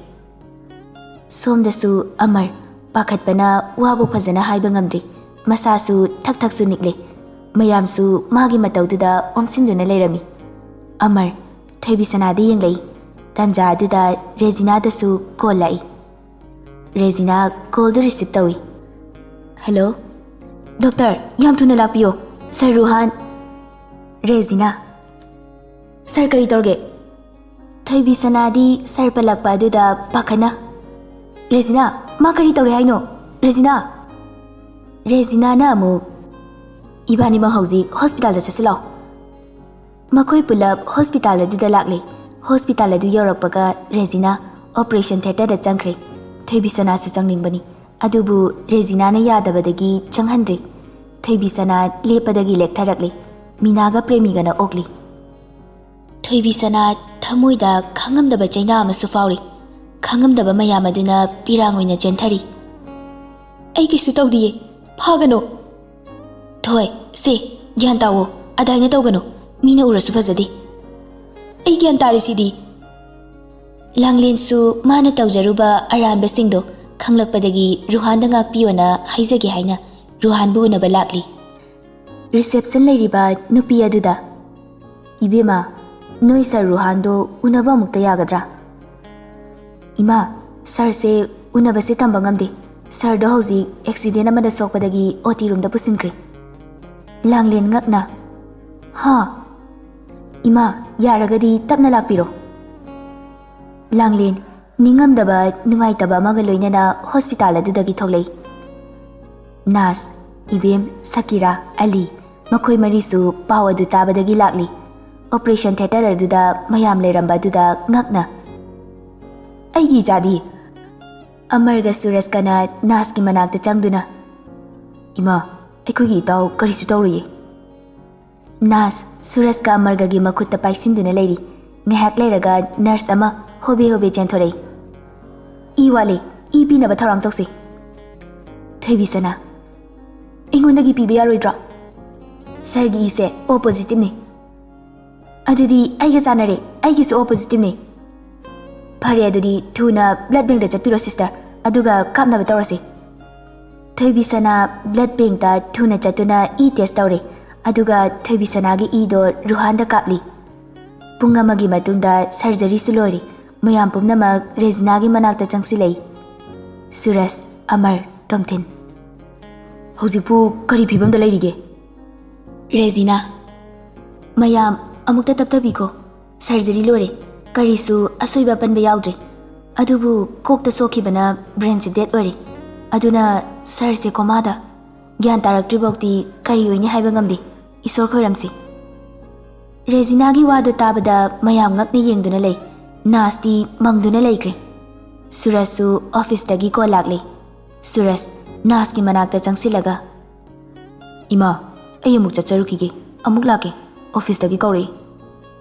ꯁꯣꯝꯗꯁꯨ ꯑꯃꯔ ꯄꯥꯈꯠꯄꯅ ꯋꯥꯕꯨ ꯐꯖꯅ ꯍꯥꯏꯕ ꯉꯝꯗ꯭ꯔꯤ꯫ ꯃꯁꯥꯁꯨ ꯊꯛ ꯊꯛꯁꯨ ꯅꯤꯛꯂꯦ꯫ ꯃꯌꯥꯝꯁꯨ ꯃꯥꯒꯤ ꯃꯇꯧꯗꯨꯗ ꯑꯣꯝꯁꯤꯟꯗꯨꯅ ꯂꯩꯔꯝꯃꯤ꯫ ꯑꯃꯔ ꯊꯣꯏꯕꯤꯁꯅꯥꯗ ꯌꯦꯡꯂꯛꯏ꯫ ꯇꯥꯟꯖꯥ ꯑꯗꯨꯗ ꯔꯦꯖꯤꯅꯥꯗꯁꯨ ꯀꯣꯜ ꯂꯥꯛꯏ꯫ ꯔꯦꯖꯤꯅꯥ ꯀꯣꯜꯗꯨ ꯔꯤꯁꯤꯞ ꯇꯧꯏ꯫ "ꯍꯜꯂꯣ꯫ ꯗꯣꯛꯇꯔ, ꯌꯥꯝ ꯊꯨꯅ ꯂꯥꯛꯄꯤꯌꯣ꯫ ꯁꯥꯔ ꯔꯨꯍꯥꯟ꯫" ꯔꯦꯖꯤꯅꯥ꯫ "ꯁꯥꯔ, ꯀꯔꯤ ꯇꯧꯔꯒꯦ?" ꯊꯣꯏꯕꯤꯁꯅꯥꯗꯤ ꯁꯥꯔ ꯄꯜꯂꯛꯄ ꯑꯗꯨꯗ ꯄꯥꯈꯠꯅ, "ꯔꯦꯖꯤꯅꯥ, ꯃꯥ ꯀꯔꯤ ꯇꯧꯔꯦ ꯍꯥꯏꯅꯣ? ꯔꯦꯖꯤꯅꯥ!" ꯔꯦꯖꯤꯅꯥꯅ ꯑꯃꯨꯛ, "ꯏꯕꯥꯅꯤꯃꯛ ꯍꯧꯖꯤꯛ ꯍꯣꯁꯄꯤꯇꯥꯜꯗ ꯆꯠꯁꯤ ꯂꯥꯛꯑꯣ꯫" ꯃꯈꯣꯏ ꯄꯨꯂꯞ ꯍꯣꯁꯄꯤꯇꯥꯜ ꯑꯗꯨꯗ ꯂꯥꯛꯂꯦ꯫ ꯍꯣꯁꯄꯤꯇꯥꯜ ꯑꯗꯨ ꯌꯧꯔꯛꯄꯒ ꯔꯦꯖꯤꯅꯥ ꯑꯣꯄꯔꯦꯁꯟ ꯊꯤꯌꯦꯇꯔꯗ ꯆꯪꯈ꯭ꯔꯦ꯫ ꯊꯣꯏꯕꯤꯁꯅꯥꯁꯨ ꯆꯪꯅꯤꯡꯕꯅꯤ, ꯑꯗꯨꯕꯨ ꯔꯦꯖꯤꯅꯥꯅ ꯌꯥꯗꯕꯗꯒꯤ ꯆꯪꯍꯟꯗ꯭ꯔꯦ꯫ ꯊꯣꯏꯕꯤꯁꯅꯥ ꯂꯦꯞꯄꯗꯒꯤ ꯂꯦꯛꯊꯔꯛꯂꯦ꯫ ꯃꯤꯅꯥꯒ ꯄ꯭ꯔꯦꯃꯤꯒꯅ ꯑꯣꯛꯂꯤ꯫ ꯊꯣꯏꯕꯤꯁꯅꯥ ꯊꯃꯣꯏꯗ ꯈꯪꯉꯝꯗꯕ ꯆꯩꯅꯥ ꯑꯃꯁꯨ ꯐꯥꯎꯔꯤ꯫ ꯈꯪꯉꯝꯗꯕ ꯃꯌꯥꯝ ꯑꯗꯨꯅ ꯄꯤꯔꯥꯡ ꯑꯣꯏꯅ ꯆꯦꯟꯊꯔꯤ꯫ "ꯑꯩ ꯀꯩꯁꯨ ꯇꯧꯗꯤꯌꯦ, ꯐꯥꯒꯅꯣ!" "ꯊꯣꯏ, ꯁꯦ, ꯒ꯭ꯌꯥꯟ ꯇꯥꯋꯣ, ꯑꯗꯥꯏꯅ ꯇꯧꯒꯅꯨ, ꯃꯤꯅ ꯎꯔꯁꯨ ꯐꯖꯗꯦ꯫ ꯑꯩ ꯒ꯭ꯌꯥꯟ ꯇꯥꯔꯤꯁꯤꯗꯤ!" ꯂꯥꯡꯂꯦꯟꯁꯨ ꯃꯥꯅ ꯇꯧꯖꯔꯨꯕ ꯑꯔꯥꯟꯕꯁꯤꯡꯗꯣ ꯈꯪꯂꯛꯄꯗꯒꯤ ꯔꯨꯍꯥꯟꯗ ꯉꯥꯛꯄꯤꯌꯣꯅ ꯍꯥꯏꯖꯒꯦ ꯍꯥꯏꯅ ꯔꯨꯍꯥꯟꯕꯨ ꯎꯅꯕ ꯂꯥꯛꯂꯤ꯫ ꯔꯤꯁꯦꯞꯁꯟ ꯂꯩꯔꯤꯕ ꯅꯨꯄꯤ ꯑꯗꯨꯗ, "ꯏꯕꯦꯝꯃ, ꯅꯣꯏ ꯁꯥꯔ ꯔꯨꯍꯥꯟꯗꯣ ꯎꯅꯕ ꯑꯃꯨꯛꯇ ꯌꯥꯒꯗ꯭ꯔꯥ?" "ꯏꯃꯥ, ꯁꯥꯔꯁꯦ ꯎꯅꯕꯁꯦ ꯇꯝꯕ ꯉꯝꯗꯦ꯫ ꯁꯥꯔꯗꯣ ꯍꯧꯖꯤꯛ ꯑꯦꯛꯁꯤꯗꯦꯟ ꯑꯃꯗ ꯁꯣꯛꯄꯗꯒꯤ ꯑꯣ ꯇꯤ ꯔꯨꯝꯗ ꯄꯨꯁꯤꯟꯈ꯭ꯔꯦ꯫" ꯂꯥꯡꯂꯦꯟ ꯉꯛꯅ, "ꯍꯥ? ꯏꯃꯥ, ꯌꯥꯔꯒꯗꯤ ꯇꯞꯅ ꯂꯥꯛꯄꯤꯔꯣ꯫" ꯂꯥꯡꯂꯦꯟ ꯅꯤꯡꯉꯝꯗꯕ ꯅꯨꯡꯉꯥꯏꯇꯕ ꯑꯃꯒ ꯂꯣꯏꯅꯅ ꯍꯣꯁꯄꯤꯇꯥꯜ ꯑꯗꯨꯗꯒꯤ ꯊꯣꯛꯂꯛꯏ꯫ ꯅꯥꯁ, ꯏꯕꯦꯝ, ꯁꯀꯤꯔꯥ, ꯑꯂꯤ, ꯃꯈꯣꯏ ꯃꯔꯤꯁꯨ ꯄꯥꯎ ꯑꯗꯨ ꯇꯥꯕꯗꯒꯤ ꯂꯥꯛꯂꯤ꯫ ꯑꯣꯄꯔꯦꯁꯟ ꯊꯤꯌꯦꯇꯔ ꯑꯗꯨꯗ ꯃꯌꯥꯝ ꯂꯩꯔꯝꯕ ꯑꯗꯨꯗ ꯉꯛꯅ, "ꯑꯩꯒꯤ ꯏꯆꯥꯗꯤ?" ꯑꯃꯔꯒ ꯁꯨꯔꯖꯀꯅ ꯅꯥꯁꯀꯤ ꯃꯅꯥꯛꯇ ꯆꯪꯗꯨꯅ, "ꯏꯃꯥ, ꯑꯩꯈꯣꯏꯒꯤ ꯏꯇꯥꯎ ꯀꯔꯤꯁꯨ ꯇꯧꯔꯣꯏꯌꯦ꯫" ꯅꯥꯁ ꯁꯨꯔꯖꯀ ꯑꯃꯔꯒꯒꯤ ꯃꯈꯨꯠꯇ ꯄꯥꯏꯁꯤꯟꯗꯨꯅ ꯂꯩꯔꯤ꯫ ꯉꯥꯏꯍꯥꯛ ꯂꯩꯔꯒ ꯅꯔꯁ ꯑꯃ ꯍꯣꯕꯦ ꯍꯣꯕꯦ ꯆꯦꯟꯊꯣꯔꯛꯏ꯫ "ꯏ ꯋꯥꯠꯂꯦ, ꯏ ꯄꯤꯅꯕ ꯊꯧꯔꯥꯡ ꯇꯧꯁꯤ꯫" ꯊꯣꯏꯕꯤꯁꯅꯥ, "ꯑꯩꯉꯣꯟꯗꯒꯤ ꯄꯤꯕ ꯌꯥꯔꯣꯏꯗ꯭ꯔꯣ?" "ꯁꯥꯔꯒꯤ ꯏꯁꯦ ꯑꯣ ꯄꯣꯖꯤꯇꯤꯚꯅꯤ꯫" "ꯑꯗꯨꯗꯤ ꯑꯩꯒ ꯆꯥꯟꯅꯔꯦ, ꯑꯩꯒꯤꯁꯨ ꯑꯣ ꯄꯣꯖꯤꯇꯤꯚꯅꯤ꯫" "ꯐꯔꯦ, ꯑꯗꯨꯗꯤ ꯊꯨꯅ ꯕ꯭ꯂꯗ ꯕꯦꯡꯗ ꯆꯠꯄꯤꯔꯣ ꯁꯤꯁꯇꯔ, ꯑꯗꯨꯒ ꯀꯥꯞꯅꯕ ꯇꯧꯔꯁꯤ꯫" ꯊꯣꯏꯕꯤꯁꯅꯥ ꯕ꯭ꯂꯗ ꯕꯦꯡꯇ ꯊꯨꯅ ꯆꯠꯇꯨꯅ ꯏ ꯇꯦꯁ ꯇꯧꯔꯦ, ꯑꯗꯨꯒ ꯊꯣꯏꯕꯤꯁꯅꯥꯒꯤ ꯏꯗꯣ ꯔꯨꯍꯥꯟꯗ ꯀꯥꯞꯂꯤ꯫ ꯄꯨꯡ ꯑꯃꯒꯤ ꯃꯇꯨꯡꯗ ꯁꯔꯖꯔꯤꯁꯨ ꯂꯣꯏꯔꯦ꯫ ꯃꯌꯥꯝ ꯄꯨꯝꯅꯃꯛ ꯔꯦꯖꯤꯅꯥꯒꯤ ꯃꯅꯥꯛꯇ ꯆꯪꯁꯤꯜꯂꯛꯏ꯫ ꯁꯨꯔꯖ, ꯑꯃꯔ, ꯇꯣꯝꯊꯤꯟ꯫ "ꯍꯧꯖꯤꯛꯄꯨ ꯀꯔꯤ ꯐꯤꯕꯝꯗ ꯂꯩꯔꯤꯒꯦ?" ꯔꯦꯖꯤꯅꯥ, "ꯃꯌꯥꯝ ꯑꯃꯨꯛꯇ ꯇꯞꯊꯕꯤꯈꯣ꯫ ꯁꯔꯖꯔꯤ ꯂꯣꯏꯔꯦ, ꯀꯔꯤꯁꯨ ꯑꯁꯣꯏꯕ ꯑꯄꯟꯕ ꯌꯥꯎꯗ꯭ꯔꯦ꯫ ꯑꯗꯨꯕꯨ ꯀꯣꯛꯇ ꯁꯣꯛꯈꯤꯕꯅ ꯕ꯭ꯔꯦꯟꯁꯦ ꯗꯦꯗ ꯑꯣꯏꯔꯦ꯫ ꯑꯗꯨꯅ ꯁꯔꯁꯦ ꯀꯣꯃꯥꯗ꯫ ꯒ꯭ꯌꯥꯟ ꯇꯥꯔꯛꯇ꯭ꯔꯤꯐꯥꯎꯗꯤ ꯀꯔꯤ ꯑꯣꯏꯅꯤ ꯍꯥꯏꯕ ꯉꯝꯗꯦ꯫ ꯏꯁꯣꯔ ꯈꯣꯏꯔꯝꯁꯤ꯫" ꯔꯦꯖꯤꯅꯥꯒꯤ ꯋꯥꯗꯨ ꯇꯥꯕꯗ ꯃꯌꯥꯝ ꯉꯛꯅ ꯌꯦꯡꯗꯨꯅ ꯂꯩ꯫ ꯅꯥꯁꯇꯤ ꯃꯪꯗꯨꯅ ꯂꯩꯈ꯭ꯔꯦ꯫ ꯁꯨꯔꯖꯁꯨ ꯑꯣꯐꯤꯁꯇꯒꯤ ꯀꯣꯜ ꯂꯥꯛꯂꯦ꯫ ꯁꯨꯔꯖ ꯅꯥꯁꯀꯤ ꯃꯅꯥꯛꯇ ꯆꯪꯁꯤꯜꯂꯒ, "ꯏꯃꯥ, ꯑꯩ ꯑꯃꯨꯛ ꯆꯠꯆꯔꯨꯈꯤꯒꯦ, ꯑꯃꯨꯛ ꯂꯥꯛꯀꯦ, ꯑꯣꯐꯤꯁꯇꯒꯤ ꯀꯧꯔꯛꯏ꯫"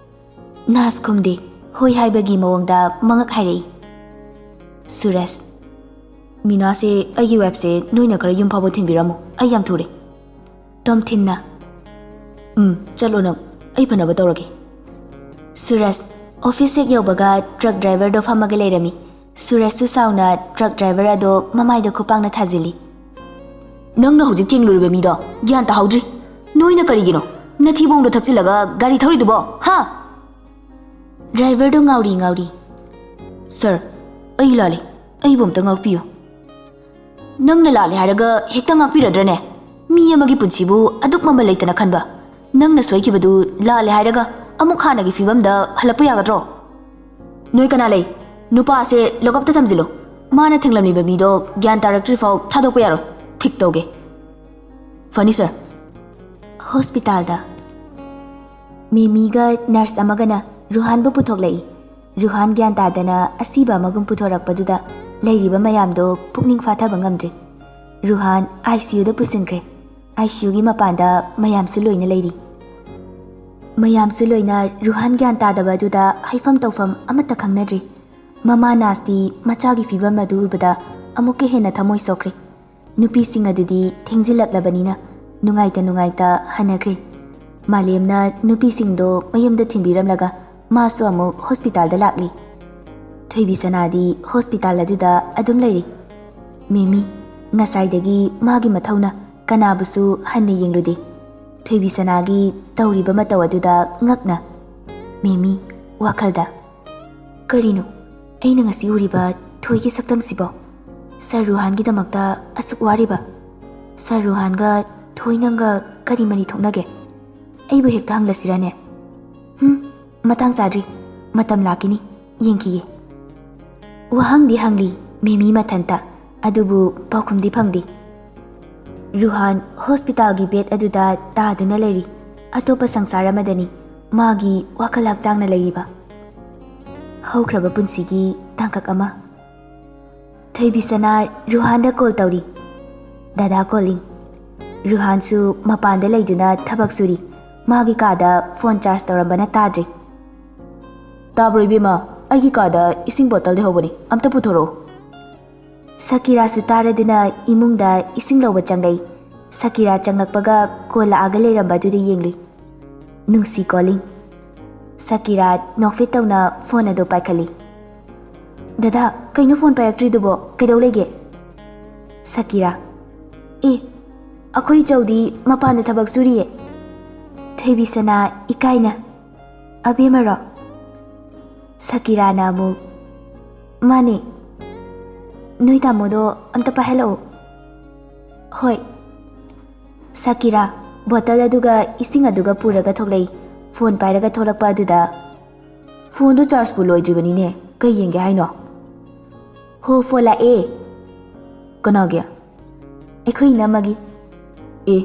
ꯅꯥꯁ ꯈꯨꯝꯗꯦ, ꯍꯣꯏ ꯍꯥꯏꯕꯒꯤ ꯃꯑꯣꯡꯗ ꯃꯉꯛ ꯍꯥꯏꯔꯛꯏ꯫ ꯁꯨꯔꯖ, "ꯃꯤꯅꯥꯁꯦ ꯑꯩꯒꯤ ꯋꯦꯕꯁꯦ ꯅꯣꯏꯅ ꯈꯔ ꯌꯨꯝ ꯐꯥꯎꯕ ꯊꯤꯟꯕꯤꯔꯝꯃꯨ, ꯑꯩ ꯌꯥꯝ ꯊꯨꯔꯦ꯫" ꯇꯣꯝꯊꯤꯟꯅ, "ꯎꯝ, ꯆꯠꯂꯣ ꯅꯪ, ꯑꯩ ꯐꯅꯕ ꯇꯧꯔꯒꯦ꯫" ꯁꯨꯔꯖ ꯑꯣꯐꯤꯁ ꯍꯦꯛ ꯌꯧꯕꯒ ꯇ꯭ꯔꯛ ꯗ꯭ꯔꯥꯏꯚꯔꯗꯣ ꯐꯝꯃꯒ ꯂꯩꯔꯝꯃꯤ꯫ ꯁꯨꯔꯖꯁꯨ ꯁꯥꯎꯅ ꯇ꯭ꯔꯛ ꯗ꯭ꯔꯥꯏꯚꯔ ꯑꯗꯣ ꯃꯃꯥꯏꯗ ꯈꯨꯄꯥꯛꯅ ꯊꯥꯖꯤꯜꯂꯤ꯫ "ꯅꯪꯅ ꯍꯧꯖꯤꯛ ꯊꯦꯡꯂꯨꯔꯤꯕ ꯃꯤꯗꯣ ꯒ꯭ꯌꯥꯟ ꯇꯥꯍꯧꯗ꯭ꯔꯤ꯫ ꯅꯣꯏꯅ ꯀꯔꯤꯒꯤꯅꯣ ꯅꯊꯤꯕꯣꯡꯗꯣ ꯊꯛꯆꯤꯜꯂꯒ ꯒꯥꯔꯤ ꯊꯧꯔꯤꯗꯨꯕꯣ, ꯍꯥ?" ꯗ꯭ꯔꯥꯏꯚꯔꯗꯣ ꯉꯥꯎꯔꯤ ꯉꯥꯎꯔꯤ, "ꯁꯥꯔ, ꯑꯩ ꯂꯥꯜꯂꯦ, ꯑꯩꯕꯨ ꯑꯝꯇ ꯉꯥꯛꯄꯤꯌꯨ꯫" "ꯅꯪꯅ ꯂꯥꯜꯂꯦ ꯍꯥꯏꯔꯒ ꯍꯦꯛꯇ ꯉꯥꯛꯄꯤꯔꯗ꯭ꯔꯅꯦ? ꯃꯤ ꯑꯃꯒꯤ ꯄꯨꯟꯁꯤꯕꯨ ꯑꯗꯨꯛ ꯃꯃꯜ ꯂꯩꯇꯅ ꯈꯟꯕ? ꯅꯪꯅ ꯁꯣꯏꯈꯤꯕꯗꯨ ꯂꯥꯜꯂꯦ ꯍꯥꯏꯔꯒ ꯑꯃꯨꯛ ꯍꯥꯟꯅꯒꯤ ꯐꯤꯕꯝꯗ ꯍꯜꯂꯛꯄ ꯌꯥꯒꯗ꯭ꯔꯣ?" "ꯅꯣꯏ ꯀꯅꯥ ꯂꯩ? ꯅꯨꯄꯥꯁꯦ ꯂꯣꯀꯞꯇ ꯊꯝꯖꯤꯜꯂꯨ꯫ ꯃꯥꯅ ꯊꯦꯡꯂꯝꯂꯤꯕ ꯃꯤꯗꯣ ꯒ꯭ꯌꯥꯟ ꯇꯥꯔꯛꯇ꯭ꯔꯤꯐꯥꯎ ꯊꯥꯗꯣꯛꯄ ꯌꯥꯔꯣꯏ꯫ ꯊꯤꯛ ꯇꯧꯒꯦ꯫" "ꯐꯅꯤ, ꯁꯥꯔ꯫" ꯍꯣꯁꯄꯤꯇꯥꯜꯗ ꯃꯤꯃꯤꯒ ꯅꯔꯁ ꯑꯃꯒꯅ ꯔꯨꯍꯥꯟꯕꯨ ꯄꯨꯊꯣꯛꯂꯛꯏ꯫ ꯔꯨꯍꯥꯟ ꯒ꯭ꯌꯥꯟ ꯇꯥꯗꯅ ꯑꯁꯤꯕ ꯑꯃꯒꯨꯝ ꯄꯨꯊꯣꯔꯛꯄꯗꯨꯗ ꯂꯩꯔꯤꯕ ꯃꯌꯥꯝꯗꯣ ꯄꯨꯛꯅꯤꯡ ꯐꯥꯊꯕ ꯉꯝꯗ꯭ꯔꯤ꯫ ꯔꯨꯍꯥꯟ ꯑꯥꯏ ꯁꯤ ꯌꯨꯗ ꯄꯨꯁꯤꯟꯈ꯭ꯔꯦ꯫ ꯑꯥꯏ ꯁꯤ ꯌꯨꯒꯤ ꯃꯄꯥꯟꯗ ꯃꯌꯥꯝꯁꯨ ꯂꯣꯏꯅ ꯂꯩꯔꯤ꯫ ꯃꯌꯥꯝꯁꯨ ꯂꯣꯏꯅ ꯔꯨꯍꯥꯟ ꯒ꯭ꯌꯥꯟ ꯇꯥꯗꯕ ꯑꯗꯨꯗ ꯍꯥꯏꯐꯝ ꯇꯧꯐꯝ ꯑꯃꯠꯇ ꯈꯪꯅꯗ꯭ꯔꯤ꯫ ꯃꯃꯥ ꯅꯥꯁꯇꯤ ꯃꯆꯥꯒꯤ ꯐꯤꯕꯝ ꯑꯗꯨ ꯎꯕꯗ ꯑꯃꯨꯛꯀ ꯍꯦꯟꯅ ꯊꯃꯣꯏ ꯁꯣꯛꯈ꯭ꯔꯦ꯫ ꯅꯨꯄꯤꯁꯤꯡ ꯑꯗꯨꯗꯤ ꯊꯦꯡꯖꯤꯜꯂꯛꯂꯕꯅꯤꯅ ꯅꯨꯡꯉꯥꯏꯇ ꯅꯨꯡꯉꯥꯏꯇ ꯍꯟꯅꯈ꯭ꯔꯦ꯫ ꯃꯥꯂꯦꯝꯅ ꯅꯨꯄꯤꯁꯤꯡꯗꯣ ꯃꯌꯨꯝꯗ ꯊꯤꯟꯕꯤꯔꯝꯂꯒ ꯃꯥꯁꯨ ꯑꯃꯨꯛ ꯍꯣꯁꯄꯤꯇꯥꯜꯗ ꯂꯥꯛꯂꯤ꯫ ꯊꯣꯏꯕꯤ ꯁꯅꯥꯗꯤ ꯍꯣꯁꯄꯤꯇꯥꯜ ꯑꯗꯨꯗ ꯑꯗꯨꯝ ꯂꯩꯔꯤ꯫ ꯃꯦꯃꯤ, ꯉꯁꯥꯏꯗꯒꯤ ꯃꯥꯒꯤ ꯃꯊꯧꯅ ꯀꯅꯥꯕꯨꯁꯨ ꯍꯟꯅ ꯌꯦꯡꯂꯨꯗꯦ꯫ ꯊꯣꯏꯕꯤ ꯁꯅꯥꯒꯤ ꯇꯧꯔꯤꯕ ꯃꯇꯧ ꯑꯗꯨꯗ ꯉꯛꯅ ꯃꯦꯃꯤ ꯋꯥꯈꯜꯗ, "ꯀꯔꯤꯅꯣ ꯑꯩꯅ ꯉꯁꯤ ꯎꯔꯤꯕ ꯊꯣꯏꯒꯤ ꯁꯛꯇꯝꯁꯤꯕꯣ? ꯁꯥꯔ ꯔꯨꯍꯥꯟꯒꯤꯗꯃꯛꯇ ꯑꯁꯨꯛ ꯋꯥꯔꯤꯕ? ꯁꯥꯔ ꯔꯨꯍꯥꯟꯒ ꯊꯣꯏ ꯅꯪꯒ ꯀꯔꯤ ꯃꯔꯤ ꯊꯣꯛꯅꯒꯦ? ꯑꯩꯕꯨ ꯍꯦꯛꯇ ꯍꯪꯂꯁꯤꯔꯅꯦ? ꯍꯨꯝ, ꯃꯇꯥꯡ ꯆꯥꯗ꯭ꯔꯤ꯫ ꯃꯇꯝ ꯂꯥꯛꯈꯤꯅꯤ, ꯌꯦꯡꯈꯤꯒꯦ꯫" ꯋꯥꯍꯪꯗꯤ ꯍꯪꯂꯤ ꯃꯦꯃꯤ ꯃꯊꯟꯇ, ꯑꯗꯨꯕꯨ ꯄꯥꯎꯈꯨꯝꯗꯤ ꯐꯪꯗꯦ꯫ ꯔꯨꯍꯥꯟ ꯍꯣꯁꯄꯤꯇꯥꯜꯒꯤ ꯕꯦꯗ ꯑꯗꯨꯗ ꯇꯥꯗꯨꯅ ꯂꯩꯔꯤ꯫ ꯑꯇꯣꯞꯄ ꯁꯪꯁꯥꯔ ꯑꯃꯗꯅꯤ ꯃꯥꯒꯤ ꯋꯥꯈꯜ ꯍꯛꯆꯥꯡꯅ ꯂꯩꯔꯤꯕ꯫ ꯍꯧꯈ꯭ꯔꯕ ꯄꯨꯟꯁꯤꯒꯤ ꯇꯥꯡꯀꯛ ꯑꯃ꯫ ꯊꯣꯏꯕꯤꯁꯅꯥ ꯔꯨꯍꯥꯟꯗ ꯀꯣꯜ ꯇꯧꯔꯤ꯫ "ꯗꯥꯗꯥ ꯀꯣꯂꯤꯡ꯫ ꯔꯨꯍꯥꯟꯁꯨ ꯃꯄꯥꯟꯗ ꯂꯩꯗꯨꯅ ꯊꯕꯛ ꯁꯨꯔꯤ꯫ ꯃꯥꯒꯤ ꯀꯥꯗ ꯐꯣꯟ ꯆꯥꯔꯖ ꯇꯧꯔꯝꯕꯅ ꯇꯥꯗ꯭ꯔꯤ꯫" "ꯇꯥꯕ꯭ꯔꯣ ꯏꯕꯦꯝꯃ? ꯑꯩꯒꯤ ꯀꯥꯗ ꯏꯁꯤꯡ ꯕꯣꯇꯜ ꯂꯩꯍꯧꯕꯅꯤ, ꯑꯝꯇ ꯄꯨꯊꯣꯔꯛꯑꯣ꯫" ꯁꯀꯤꯔꯥꯁꯨ ꯇꯥꯔꯗꯨꯅ ꯏꯃꯨꯡꯗ ꯏꯁꯤꯡ ꯂꯧꯕ ꯆꯪꯂꯛꯏ꯫ ꯁꯀꯤꯔꯥ ꯆꯪꯂꯛꯄꯒ ꯀꯣꯜ ꯂꯥꯛꯑꯒ ꯂꯩꯔꯝꯕ ꯑꯗꯨꯗ ꯌꯦꯡꯂꯨꯏ꯫ "ꯅꯨꯡꯁꯤ ꯀꯣꯂꯤꯡ꯫" ꯁꯀꯤꯔꯥ ꯅꯣꯛꯐꯦꯠ ꯇꯧꯅ ꯐꯣꯟ ꯑꯗꯨ ꯄꯥꯏꯈꯠꯂꯤ꯫ "ꯗꯥꯗꯥ, ꯀꯩꯅꯣ ꯐꯣꯟ ꯄꯥꯏꯔꯛꯇ꯭ꯔꯤꯗꯨꯕꯣ? ꯀꯩꯗꯧ ꯂꯩꯒꯦ?" ꯁꯀꯤꯔꯥ, "ꯑꯦ, ꯑꯩꯈꯣꯏ ꯆꯧꯗꯤ ꯃꯄꯥꯟꯗ ꯊꯕꯛ ꯁꯨꯔꯤꯌꯦ꯫" ꯊꯣꯏꯕꯤꯁꯅꯥ ꯏꯀꯥꯏꯅ, "ꯑꯕꯦꯝꯃꯔꯣ?" ꯁꯀꯤꯔꯥꯅ ꯑꯃꯨꯛ, "ꯃꯥꯅꯦ꯫ ꯅꯣꯏ ꯇꯥꯃꯣꯗꯣ ꯑꯝꯇ ꯄꯥꯏꯍꯜꯂꯛꯑꯣ꯫" "ꯍꯣꯏ꯫" ꯁꯀꯤꯔꯥ ꯕꯣꯇꯜ ꯑꯗꯨꯒ ꯏꯁꯤꯡ ꯑꯗꯨꯒ ꯄꯨꯔꯒ ꯊꯣꯛꯂꯛꯏ꯫ ꯐꯣꯟ ꯄꯥꯏꯔꯒ ꯊꯣꯛꯂꯛꯄ ꯑꯗꯨꯗ, "ꯐꯣꯟꯗꯣ ꯆꯥꯔꯖꯄꯨ ꯂꯣꯏꯗ꯭ꯔꯤꯕꯅꯤꯅꯦ, ꯀꯩ ꯌꯦꯡꯒꯦ ꯍꯥꯏꯅꯣ?" "ꯍꯣ, ꯐꯣꯟ ꯂꯥꯛꯑꯦ꯫" "ꯀꯅꯥꯒꯤ?" "ꯑꯩꯈꯣꯏ ꯏꯅꯝꯃꯒꯤ꯫" "ꯑꯦ?"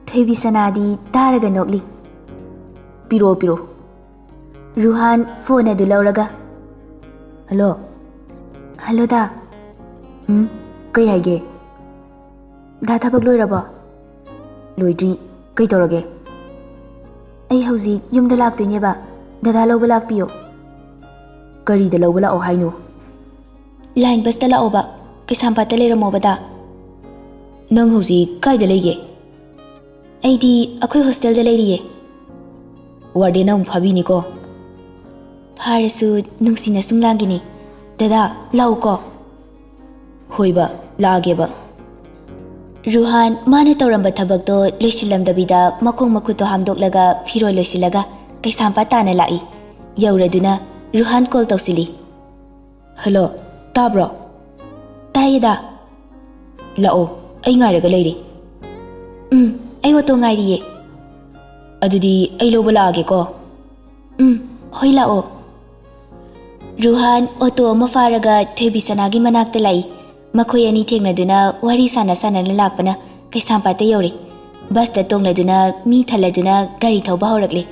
ꯊꯣꯏꯕꯤꯁꯅꯥꯗꯤ ꯇꯥꯔꯒ ꯅꯣꯛꯂꯤ꯫ "ꯄꯤꯔꯛꯑꯣ, ꯄꯤꯔꯛꯑꯣ꯫" ꯔꯨꯍꯥꯟ ꯐꯣꯟ ꯑꯗꯨ ꯂꯧꯔꯒ, "ꯍꯜꯂꯣ꯫" "ꯍꯜꯂꯣ ꯗꯥ꯫" "ꯎꯝ, ꯀꯩ ꯍꯥꯏꯒꯦ?" "ꯗꯥ ꯊꯕꯛ ꯂꯣꯏꯔꯕꯣ?" "ꯂꯣꯏꯗ꯭ꯔꯤ꯫ ꯀꯩ ꯇꯧꯔꯒꯦ?" "ꯑꯩ ꯍꯧꯖꯤꯛ ꯌꯨꯝꯗ ꯂꯥꯛꯇꯣꯏꯅꯦꯕ, ꯗꯥꯗꯥ ꯂꯧꯕ ꯂꯥꯛꯄꯤꯌꯣ꯫" "ꯀꯔꯤꯗ ꯂꯧꯕ ꯂꯥꯛꯑꯣ ꯍꯥꯏꯅꯣ?" "ꯂꯥꯏꯟ ꯕꯁꯇ ꯂꯥꯛꯑꯣꯕ, ꯀꯩꯁꯥꯝꯄꯥꯠꯇ ꯂꯩꯔꯝꯃꯣꯕ ꯗꯥ꯫" "ꯅꯪ ꯍꯧꯖꯤꯛ ꯀꯥꯏꯗ ꯂꯩꯒꯦ?" "ꯑꯩꯗꯤ ꯑꯩꯈꯣꯏ ꯍꯣꯁꯇꯦꯜꯗ ꯂꯩꯔꯤꯌꯦ꯫" "ꯋꯥꯔꯗꯦꯟꯅ ꯑꯃꯨꯛ ꯐꯥꯕꯤꯅꯤꯀꯣ꯫" "ꯐꯥꯔꯁꯨ ꯅꯨꯡꯁꯤꯅ ꯁꯨꯝ ꯂꯥꯡꯒꯤꯅꯤ꯫ ꯗꯥꯗꯥ, ꯂꯥꯛꯎꯀꯣ꯫" "ꯍꯣꯏꯕ, ꯂꯥꯛꯑꯒꯦꯕ꯫" ꯔꯨꯍꯥꯟ ꯃꯥꯅ ꯇꯧꯔꯝꯕ ꯊꯕꯛꯇꯣ ꯂꯣꯏꯁꯤꯜꯂꯝꯗꯕꯤꯗ ꯃꯈꯣꯡ ꯃꯈꯨꯠꯇꯣ ꯍꯥꯝꯗꯣꯛꯂꯒ ꯐꯤꯔꯣꯜ ꯂꯣꯏꯁꯤꯜꯂꯒ ꯀꯩꯁꯥꯝꯄꯥꯠ ꯇꯥꯅ ꯂꯥꯛꯏ꯫ ꯌꯧꯔꯗꯨꯅ ꯔꯨꯍꯥꯟ ꯀꯣꯜ ꯇꯧꯁꯤꯜꯂꯤ꯫ "ꯍꯜꯂꯣ, ꯇꯥꯕ꯭ꯔꯣ?" "ꯇꯥꯏꯌꯦ ꯗꯥ꯫" "ꯂꯥꯛꯑꯣ, ꯑꯩ ꯉꯥꯏꯔꯒ ꯂꯩꯔꯦ꯫" "ꯎꯝ, ꯑꯩ ꯑꯣꯇꯣ ꯉꯥꯏꯔꯤꯌꯦ꯫" "ꯑꯗꯨꯗꯤ ꯑꯩ ꯂꯧꯕ ꯂꯥꯛꯑꯒꯦꯀꯣ꯫" "ꯎꯝ, ꯍꯣꯏ, ꯂꯥꯛꯑꯣ꯫" ꯔꯨꯍꯥꯟ ꯑꯣꯇꯣ ꯑꯃ ꯐꯥꯔꯒ ꯊꯣꯏꯕꯤꯁꯅꯥꯒꯤ ꯃꯅꯥꯛꯇ ꯂꯥꯛꯏ꯫ ꯃꯈꯣꯏ ꯑꯅꯤ ꯊꯦꯡꯅꯗꯨꯅ ꯋꯥꯔꯤ ꯁꯥꯟꯅ ꯁꯥꯟꯅꯅ ꯂꯥꯛꯄꯅ ꯀꯩꯁꯥꯝꯄꯥꯠꯇ ꯌꯧꯔꯦ꯫ ꯕꯁꯇ ꯇꯣꯡꯂꯗꯨꯅ ꯃꯤ ꯊꯜꯂꯗꯨꯅ ꯒꯥꯔꯤ ꯊꯧꯕ ꯍꯧꯔꯛꯂꯦ꯫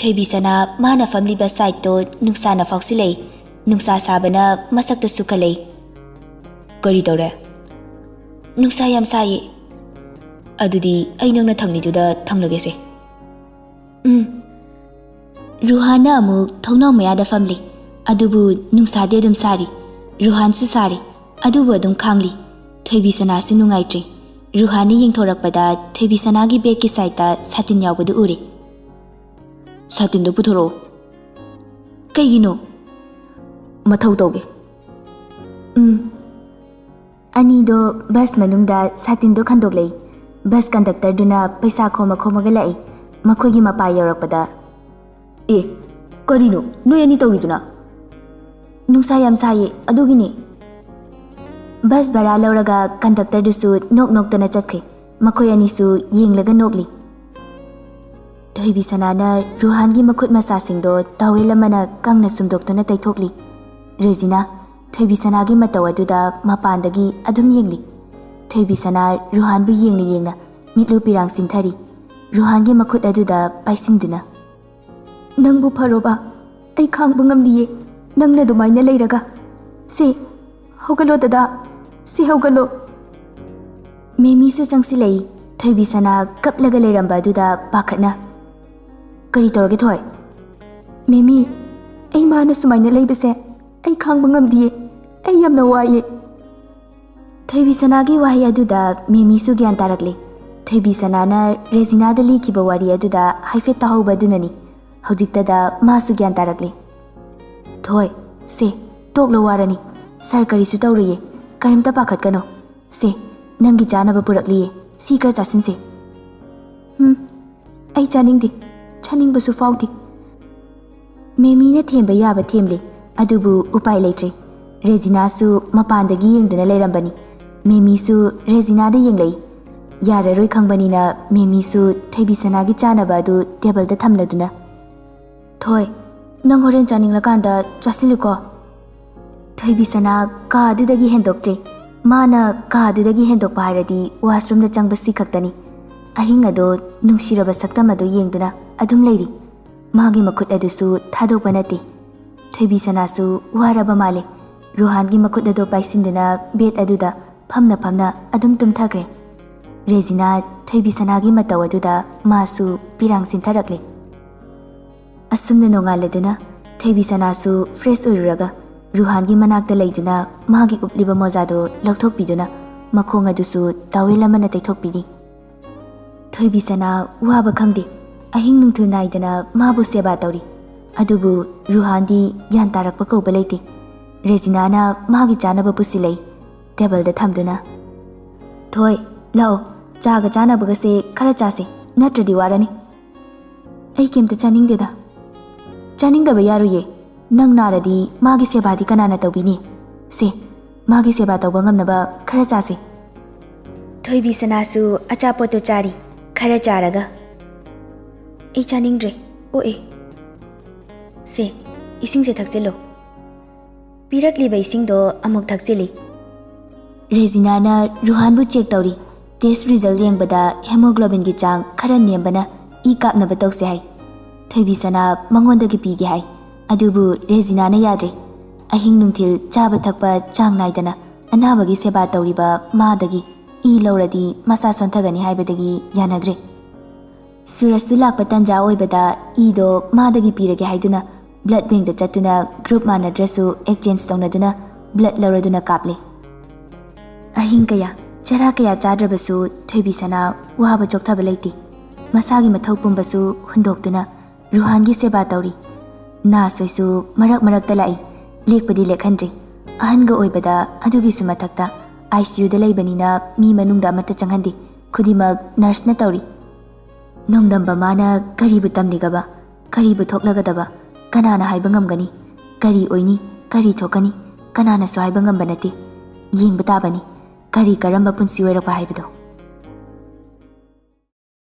ꯊꯣꯏꯕꯤꯁꯅꯥ ꯃꯥꯅ ꯐꯝꯂꯤꯕ ꯁꯥꯏꯠꯇꯣ ꯅꯨꯡꯁꯥꯅ ꯐꯥꯎꯁꯤꯜꯂꯛꯏ꯫ ꯅꯨꯡꯁꯥ ꯁꯥꯕꯅ ꯃꯁꯛꯇꯣ ꯁꯨꯛꯍꯜꯂꯛꯏ꯫ "ꯀꯔꯤ ꯇꯧꯔꯦ?" "ꯅꯨꯡꯁꯥ ꯌꯥꯝ ꯁꯥꯏꯌꯦ꯫ ꯑꯗꯨꯗꯤ ꯑꯩ ꯅꯪꯅ ꯊꯪꯂꯤꯗꯨꯗ ꯊꯪꯂꯒꯦꯁꯦ꯫" "ꯎꯝ꯫" ꯔꯨꯍꯥꯟꯅ ꯑꯃꯨꯛ ꯊꯣꯡꯅꯥꯎ ꯃꯌꯥꯗ ꯐꯝꯂꯤ꯫ ꯑꯗꯨꯕꯨ ꯅꯨꯡꯁꯥꯗꯤ ꯑꯗꯨꯝ ꯁꯥꯔꯤ꯫ ꯔꯨꯍꯥꯟꯁꯨ ꯁꯥꯔꯤ꯫ ꯑꯗꯨꯕꯨ ꯑꯗꯨꯝ ꯈꯥꯡꯂꯤ꯫ ꯊꯣꯏꯕꯤꯁꯅꯥꯁꯨ ꯅꯨꯡꯉꯥꯏꯇ꯭ꯔꯤ꯫ ꯔꯨꯍꯥꯟꯅ ꯌꯦꯡꯊꯣꯔꯛꯄꯗ ꯊꯣꯏꯕꯤꯁꯅꯥꯒꯤ ꯕꯦꯒꯀꯤ ꯁꯥꯏꯠꯇ ꯁꯥꯇꯤꯟ ꯌꯥꯎꯕꯗꯨ ꯎꯔꯦ꯫ "ꯁꯥꯇꯤꯟꯗꯨ ꯄꯨꯊꯣꯔꯛꯑꯣ꯫" "ꯀꯩꯒꯤꯅꯣ?" "ꯃꯊꯧ ꯇꯧꯒꯦ꯫" "ꯎꯝ꯫" ꯑꯅꯤꯗꯣ ꯕꯁ ꯃꯅꯨꯡꯗ ꯁꯥꯇꯤꯟꯗꯣ ꯈꯟꯗꯣꯛꯂꯛꯏ꯫ ꯕꯁ ꯀꯟꯗꯛꯇꯔꯗꯨꯅ ꯄꯩꯁꯥ ꯈꯣꯝꯃ ꯈꯣꯝꯃꯒ ꯂꯥꯛꯏ꯫ ꯃꯈꯣꯏꯒꯤ ꯃꯄꯥ ꯌꯧꯔꯛꯄꯗ, "ꯑꯦ, ꯀꯔꯤꯅꯣ ꯅꯣꯏ ꯑꯅꯤ ꯇꯧꯔꯤꯗꯨꯅ?" "ꯅꯨꯡꯁꯥ ꯌꯥꯝ ꯁꯥꯏꯌꯦ, ꯑꯗꯨꯒꯤꯅꯦ꯫" ꯕꯁ ꯚꯔꯥ ꯂꯧꯔꯒ ꯀꯟꯗꯛꯇꯔꯗꯨꯁꯨ ꯅꯣꯛ ꯅꯣꯛꯇꯅ ꯆꯠꯈ꯭ꯔꯦ꯫ ꯃꯈꯣꯏ ꯑꯅꯤꯁꯨ ꯌꯦꯡꯂꯒ ꯅꯣꯛꯂꯤ꯫ ꯊꯣꯏꯕꯤꯁꯅꯥꯅ ꯔꯨꯍꯥꯟꯒꯤ ꯃꯈꯨꯠ ꯃꯁꯥꯁꯤꯡꯗꯣ ꯇꯥꯋꯦꯜ ꯑꯃꯅ ꯀꯪꯅ ꯁꯨꯝꯗꯣꯛꯇꯨꯅ ꯇꯩꯊꯣꯛꯂꯤ꯫ ꯔꯦꯖꯤꯅꯥ ꯊꯣꯏꯕꯤꯁꯅꯥꯒꯤ ꯃꯇꯧ ꯑꯗꯨꯗ ꯃꯄꯥꯟꯗꯒꯤ ꯑꯗꯨꯝ ꯌꯦꯡꯂꯤ꯫ ꯊꯣꯏꯕꯤꯁꯅꯥ ꯔꯨꯍꯥꯟꯕꯨ ꯌꯦꯡꯅ ꯌꯦꯡꯅ ꯃꯤꯠꯂꯨ ꯄꯤꯔꯥꯡ ꯁꯤꯟꯊꯔꯤ꯫ ꯔꯨꯍꯥꯟꯒꯤ ꯃꯈꯨꯠ ꯑꯗꯨꯗ ꯄꯥꯏꯁꯤꯟꯗꯨꯅ, "ꯅꯪꯕꯨ ꯐꯔꯣꯕ? ꯑꯩ ꯈꯥꯡꯕ ꯉꯝꯗꯤꯌꯦ, ꯅꯪꯅ ꯑꯗꯨꯃꯥꯏꯅ ꯂꯩꯔꯒ꯫ ꯁꯦ, ꯍꯧꯒꯠꯂꯣ ꯗꯗꯥ, ꯁꯦ ꯍꯧꯒꯠꯂꯣ꯫" ꯃꯦꯃꯤꯁꯨ ꯆꯪꯁꯤꯜꯂꯛꯏ꯫ ꯊꯣꯏꯕꯤꯁꯅꯥ ꯀꯞꯂꯒ ꯂꯩꯔꯝꯕ ꯑꯗꯨꯗ ꯄꯥꯈꯠꯅ, "ꯀꯔꯤ ꯇꯧꯔꯒꯦ ꯊꯣꯏ?" "ꯃꯦꯃꯤ, ꯑꯩ ꯃꯥꯅ ꯁꯨꯃꯥꯏꯅ ꯂꯩꯕꯁꯦ ꯑꯩ ꯈꯥꯡꯕ ꯉꯝꯗꯤꯌꯦ, ꯑꯩ ꯌꯥꯝꯅ ꯋꯥꯏꯌꯦ꯫" ꯊꯣꯏꯕꯤꯁꯅꯥꯒꯤ ꯋꯥꯍꯩ ꯑꯗꯨꯗ ꯃꯦꯃꯤꯁꯨ ꯒ꯭ꯌꯥꯟ ꯇꯥꯔꯛꯂꯦ꯫ ꯊꯣꯏꯕꯤꯁꯅꯥꯅ ꯔꯦꯖꯤꯅꯥꯗ ꯂꯤꯈꯤꯕ ꯋꯥꯔꯤ ꯑꯗꯨꯗ ꯍꯥꯏꯐꯦꯠ ꯇꯥꯍꯧꯕ ꯑꯗꯨꯅꯅꯤ꯫ ꯍꯧꯖꯤꯛꯇꯗ ꯃꯥꯁꯨ ꯒ꯭ꯌꯥꯟ ꯇꯥꯔꯛꯂꯦ꯫ "ꯊꯣꯏ, ꯁꯦ, ꯇꯣꯛꯂꯣ, ꯋꯥꯔꯅꯤ꯫ ꯁꯥꯔ ꯀꯔꯤꯁꯨ ꯇꯧꯔꯣꯏꯌꯦ, ꯀꯔꯤꯝꯇ ꯄꯥꯈꯠꯀꯅꯣ꯫ ꯁꯦ, ꯅꯪꯒꯤ ꯆꯥꯅꯕ ꯄꯨꯔꯛꯂꯤꯌꯦ, ꯁꯤ ꯈꯔ ꯆꯥꯁꯤꯟꯁꯦ꯫" "ꯍꯨꯝ, ꯑꯩ ꯆꯥꯅꯤꯡꯗꯦ, ꯆꯥꯅꯤꯡꯕꯁꯨ ꯐꯥꯎꯗꯦ꯫" ꯃꯦꯃꯤꯅ ꯊꯦꯝꯕ ꯌꯥꯕ ꯊꯦꯝꯂꯦ, ꯑꯗꯨꯕꯨ ꯎꯄꯥꯏ ꯂꯩꯇ꯭ꯔꯦ꯫ ꯔꯦꯖꯤꯅꯥꯁꯨ ꯃꯄꯥꯟꯗꯒꯤ ꯌꯦꯡꯗꯨꯅ ꯂꯩꯔꯝꯕꯅꯤ꯫ ꯃꯦꯃꯤꯁꯨ ꯔꯦꯖꯤꯅꯥꯗ ꯌꯦꯡꯂꯛꯏ꯫ ꯌꯥꯔꯔꯣꯏ ꯈꯪꯕꯅꯤꯅ ꯃꯦꯃꯤꯁꯨ ꯊꯣꯏꯕꯤꯁꯅꯥꯒꯤ ꯆꯥꯅꯕ ꯑꯗꯨ ꯇꯦꯕꯜꯗ ꯊꯝꯂꯗꯨꯅ, "ꯊꯣꯏ, ꯅꯪ ꯍꯣꯔꯦꯟ ꯆꯥꯅꯤꯡꯂꯀꯥꯟꯗ ꯆꯥꯁꯤꯜꯂꯨꯀꯣ꯫" ꯊꯣꯏꯕꯤꯁꯅꯥ ꯀꯥ ꯑꯗꯨꯗꯒꯤ ꯍꯦꯟꯗꯣꯛꯇ꯭ꯔꯦ꯫ ꯃꯥꯅ ꯀꯥ ꯑꯗꯨꯗꯒꯤ ꯍꯦꯟꯗꯣꯛꯄ ꯍꯥꯏꯔꯗꯤ ꯋꯥꯁꯔꯨꯝꯗ ꯆꯪꯕꯁꯤ ꯈꯛꯇꯅꯤ꯫ ꯑꯍꯤꯡ ꯑꯗꯣ ꯅꯨꯡꯁꯤꯔꯕ ꯁꯛꯇꯝ ꯑꯗꯨ ꯌꯦꯡꯗꯨꯅ ꯑꯗꯨꯝ ꯂꯩꯔꯤ꯫ ꯃꯥꯒꯤ ꯃꯈꯨꯠ ꯑꯗꯨꯁꯨ ꯊꯥꯗꯣꯛꯄ ꯅꯠꯇꯦ꯫ ꯊꯣꯏꯕꯤ ꯁꯅꯥꯁꯨ ꯋꯥꯔꯕ ꯃꯥꯜꯂꯦ꯫ ꯔꯨꯍꯥꯟꯒꯤ ꯃꯈꯨꯠ ꯑꯗꯨ ꯄꯥꯏꯁꯤꯟꯗꯨꯅ ꯕꯦꯗ ꯑꯗꯨꯗ ꯐꯝꯅ ꯐꯝꯅ ꯑꯗꯨꯝ ꯇꯨꯝꯊꯈ꯭ꯔꯦ꯫ ꯔꯦꯖꯤꯅꯥ ꯊꯣꯏꯕꯤ ꯁꯅꯥꯒꯤ ꯃꯇꯧ ꯑꯗꯨꯗ ꯃꯥꯁꯨ ꯄꯤꯔꯥꯡ ꯁꯤꯟꯊꯔꯛꯂꯦ꯫ ꯑꯁꯨꯝꯅ ꯅꯣꯡꯉꯥꯜꯂꯗꯨꯅ ꯊꯣꯏꯕꯤ ꯁꯅꯥꯁꯨ ꯐ꯭ꯔꯦꯁ ꯑꯣꯏꯔꯨꯔꯒ ꯔꯨꯍꯥꯟꯒꯤ ꯃꯅꯥꯛꯇ ꯂꯩꯗꯨꯅ ꯃꯥꯒꯤ ꯎꯞꯂꯤꯕ ꯃꯣꯖꯥꯗꯨ ꯂꯧꯊꯣꯛꯄꯤꯗꯨꯅ ꯃꯈꯣꯡ ꯑꯗꯨꯁꯨ ꯇꯥꯋꯦꯜ ꯑꯃꯅ ꯇꯩꯊꯣꯛꯄꯤꯔꯤ꯫ ꯊꯣꯏꯕꯤ ꯁꯅꯥ ꯋꯥꯕ ꯈꯪꯗꯦ꯫ ꯑꯍꯤꯡ ꯅꯨꯡꯊꯤꯜ ꯅꯥꯏꯗꯅ ꯃꯥꯕꯨ ꯁꯦꯕꯥ ꯇꯧꯔꯤ꯫ ꯑꯗꯨꯕꯨ ꯔꯨꯍꯥꯟꯗꯤ ꯒ꯭ꯌꯥꯟ ꯇꯥꯔꯛꯄ ꯀꯧꯕ ꯂꯩꯇꯦ꯫ ꯔꯦꯖꯤꯅꯥꯅ ꯃꯥꯒꯤ ꯆꯥꯅꯕ ꯄꯨꯁꯤꯜꯂꯛꯏ, ꯇꯦꯕꯜꯗ ꯊꯝꯗꯨꯅ꯫ "ꯊꯣꯏ, ꯂꯥꯛꯑꯣ, ꯆꯥꯒ ꯆꯥꯅꯕꯒꯁꯦ ꯈꯔ ꯆꯥꯁꯦ, ꯅꯠꯇ꯭ꯔꯗꯤ ꯋꯥꯔꯅꯤ꯫" "ꯑꯩ ꯀꯩꯝꯇ ꯆꯥꯅꯤꯡꯗꯦꯗ꯫" "ꯆꯥꯅꯤꯡꯗꯕ ꯌꯥꯔꯣꯏꯌꯦ꯫ ꯅꯪ ꯅꯥꯔꯗꯤ ꯃꯥꯒꯤ ꯁꯦꯕꯥꯗꯤ ꯀꯅꯥꯅ ꯇꯧꯕꯤꯅꯤ? ꯁꯦ, ꯃꯥꯒꯤ ꯁꯦꯕꯥ ꯇꯧꯕ ꯉꯝꯅꯕ ꯈꯔ ꯆꯥꯁꯦ꯫" ꯊꯣꯏꯕꯤ ꯁꯅꯥꯁꯨ ꯑꯆꯥꯄꯣꯠꯇꯣ ꯆꯥꯔꯤ꯫ ꯈꯔ ꯆꯥꯔꯒ, "ꯑꯩ ꯆꯥꯅꯤꯡꯗ꯭ꯔꯦ, ꯑꯣꯛꯑꯦ꯫ ꯁꯦ, ꯏꯁꯤꯡꯁꯦ ꯊꯛꯆꯤꯜꯂꯣ꯫" ꯄꯤꯔꯛꯂꯤꯕ ꯏꯁꯤꯡꯗꯣ ꯑꯃꯨꯛ ꯊꯛꯆꯤꯜꯂꯤ꯫ ꯔꯦꯖꯤꯅꯥꯅ ꯔꯨꯍꯥꯟꯕꯨ ꯆꯦꯛ ꯇꯧꯔꯤ꯫ ꯇꯦꯁ ꯔꯤꯖꯜ ꯌꯦꯡꯕꯗ ꯍꯦꯃꯣꯒ꯭ꯂꯣꯕꯤꯟꯒꯤ ꯆꯥꯡ ꯈꯔ ꯅꯦꯝꯕꯅ ꯏ ꯀꯥꯞꯅꯕ ꯇꯧꯁꯦ ꯍꯥꯏ꯫ ꯊꯣꯏꯕꯤ ꯁꯅꯥ ꯃꯉꯣꯟꯗꯒꯤ ꯄꯤꯒꯦ ꯍꯥꯏ꯫ ꯑꯗꯨꯕꯨ ꯔꯦꯖꯤꯅꯥꯅ ꯌꯥꯗ꯭ꯔꯦ꯫ ꯑꯍꯤꯡ ꯅꯨꯡꯊꯤꯜ ꯆꯥꯕ ꯊꯛꯄ ꯆꯥꯡ ꯅꯥꯏꯗꯅ ꯑꯅꯥꯕꯒꯤ ꯁꯦꯕꯥ ꯇꯧꯔꯤꯕ ꯃꯥꯗꯒꯤ ꯏ ꯂꯧꯔꯗꯤ ꯃꯁꯥ ꯁꯣꯟꯊꯒꯅꯤ ꯍꯥꯏꯕꯗꯒꯤ ꯌꯥꯅꯗ꯭ꯔꯦ꯫ ꯁꯨꯔꯖꯁꯨ ꯂꯥꯛꯄ ꯇꯥꯟꯖꯥ ꯑꯣꯏꯕꯗ ꯏꯗꯣ ꯃꯥꯗꯒꯤ ꯄꯤꯔꯒꯦ ꯍꯥꯏꯗꯨꯅ ꯕ꯭ꯂꯗ ꯕꯦꯡꯗ ꯆꯠꯇꯨꯅ ꯒ꯭ꯔꯨꯞ ꯃꯥꯟꯅꯗ꯭ꯔꯁꯨ ꯑꯦꯛꯆꯦꯟꯖ ꯇꯧꯅꯗꯨꯅ ꯕ꯭ꯂꯗ ꯂꯧꯔꯗꯨꯅ ꯀꯥꯞꯂꯦ꯫ ꯑꯍꯤꯡ ꯀꯌꯥ, ꯆꯔꯥ ꯀꯌꯥ ꯆꯥꯗ꯭ꯔꯕꯁꯨ ꯊꯣꯏꯕꯤ ꯁꯅꯥ ꯋꯥꯕ ꯆꯣꯛꯊꯕ ꯂꯩꯇꯦ꯫ ꯃꯁꯥꯒꯤ ꯃꯊꯧ ꯄꯨꯝꯕꯁꯨ ꯍꯨꯟꯗꯣꯛꯇꯨꯅ ꯔꯨꯍꯥꯟꯒꯤ ꯁꯦꯕꯥ ꯇꯧꯔꯤ꯫ ꯅꯥꯁꯣꯏꯁꯨ ꯃꯔꯛ ꯃꯔꯛꯇ ꯂꯥꯛꯏ, ꯂꯦꯛꯄꯗꯤ ꯂꯦꯛꯍꯟꯗ꯭ꯔꯤ꯫ ꯑꯍꯟꯒ ꯑꯣꯏꯕꯗ ꯑꯗꯨꯒꯤꯁꯨ ꯃꯊꯛꯇ ICUꯗ ꯂꯩꯕꯅꯤꯅ ꯃꯤ ꯃꯅꯨꯡꯗ ꯑꯃꯠꯇ ꯆꯪꯍꯟꯗꯦ꯫ ꯈꯨꯗꯤꯡꯃꯛ ꯅꯔꯁꯅ ꯇꯧꯔꯤ꯫ ꯅꯣꯡꯗꯝꯕ ꯃꯥꯅ ꯀꯔꯤꯕꯨ ꯇꯝꯂꯤꯒꯕ? ꯀꯔꯤꯕꯨ ꯊꯣꯛꯂꯒꯗꯕ? ꯀꯅꯥꯅ ꯍꯥꯏꯕ ꯉꯝꯒꯅꯤ? ꯀꯔꯤ ꯑꯣꯏꯅꯤ? ꯀꯔꯤ ꯊꯣꯛꯀꯅꯤ? ꯀꯅꯥꯅꯁꯨ ꯍꯥꯏꯕ ꯉꯝꯕ ꯅꯠꯇꯦ꯫ ꯌꯦꯡꯕ ꯇꯥꯕꯅꯤ, ꯀꯔꯤ ꯀꯔꯝꯕ ꯄꯨꯟꯁꯤ ꯑꯣꯏꯔꯛꯄ ꯍꯥꯏꯕꯗꯣ꯫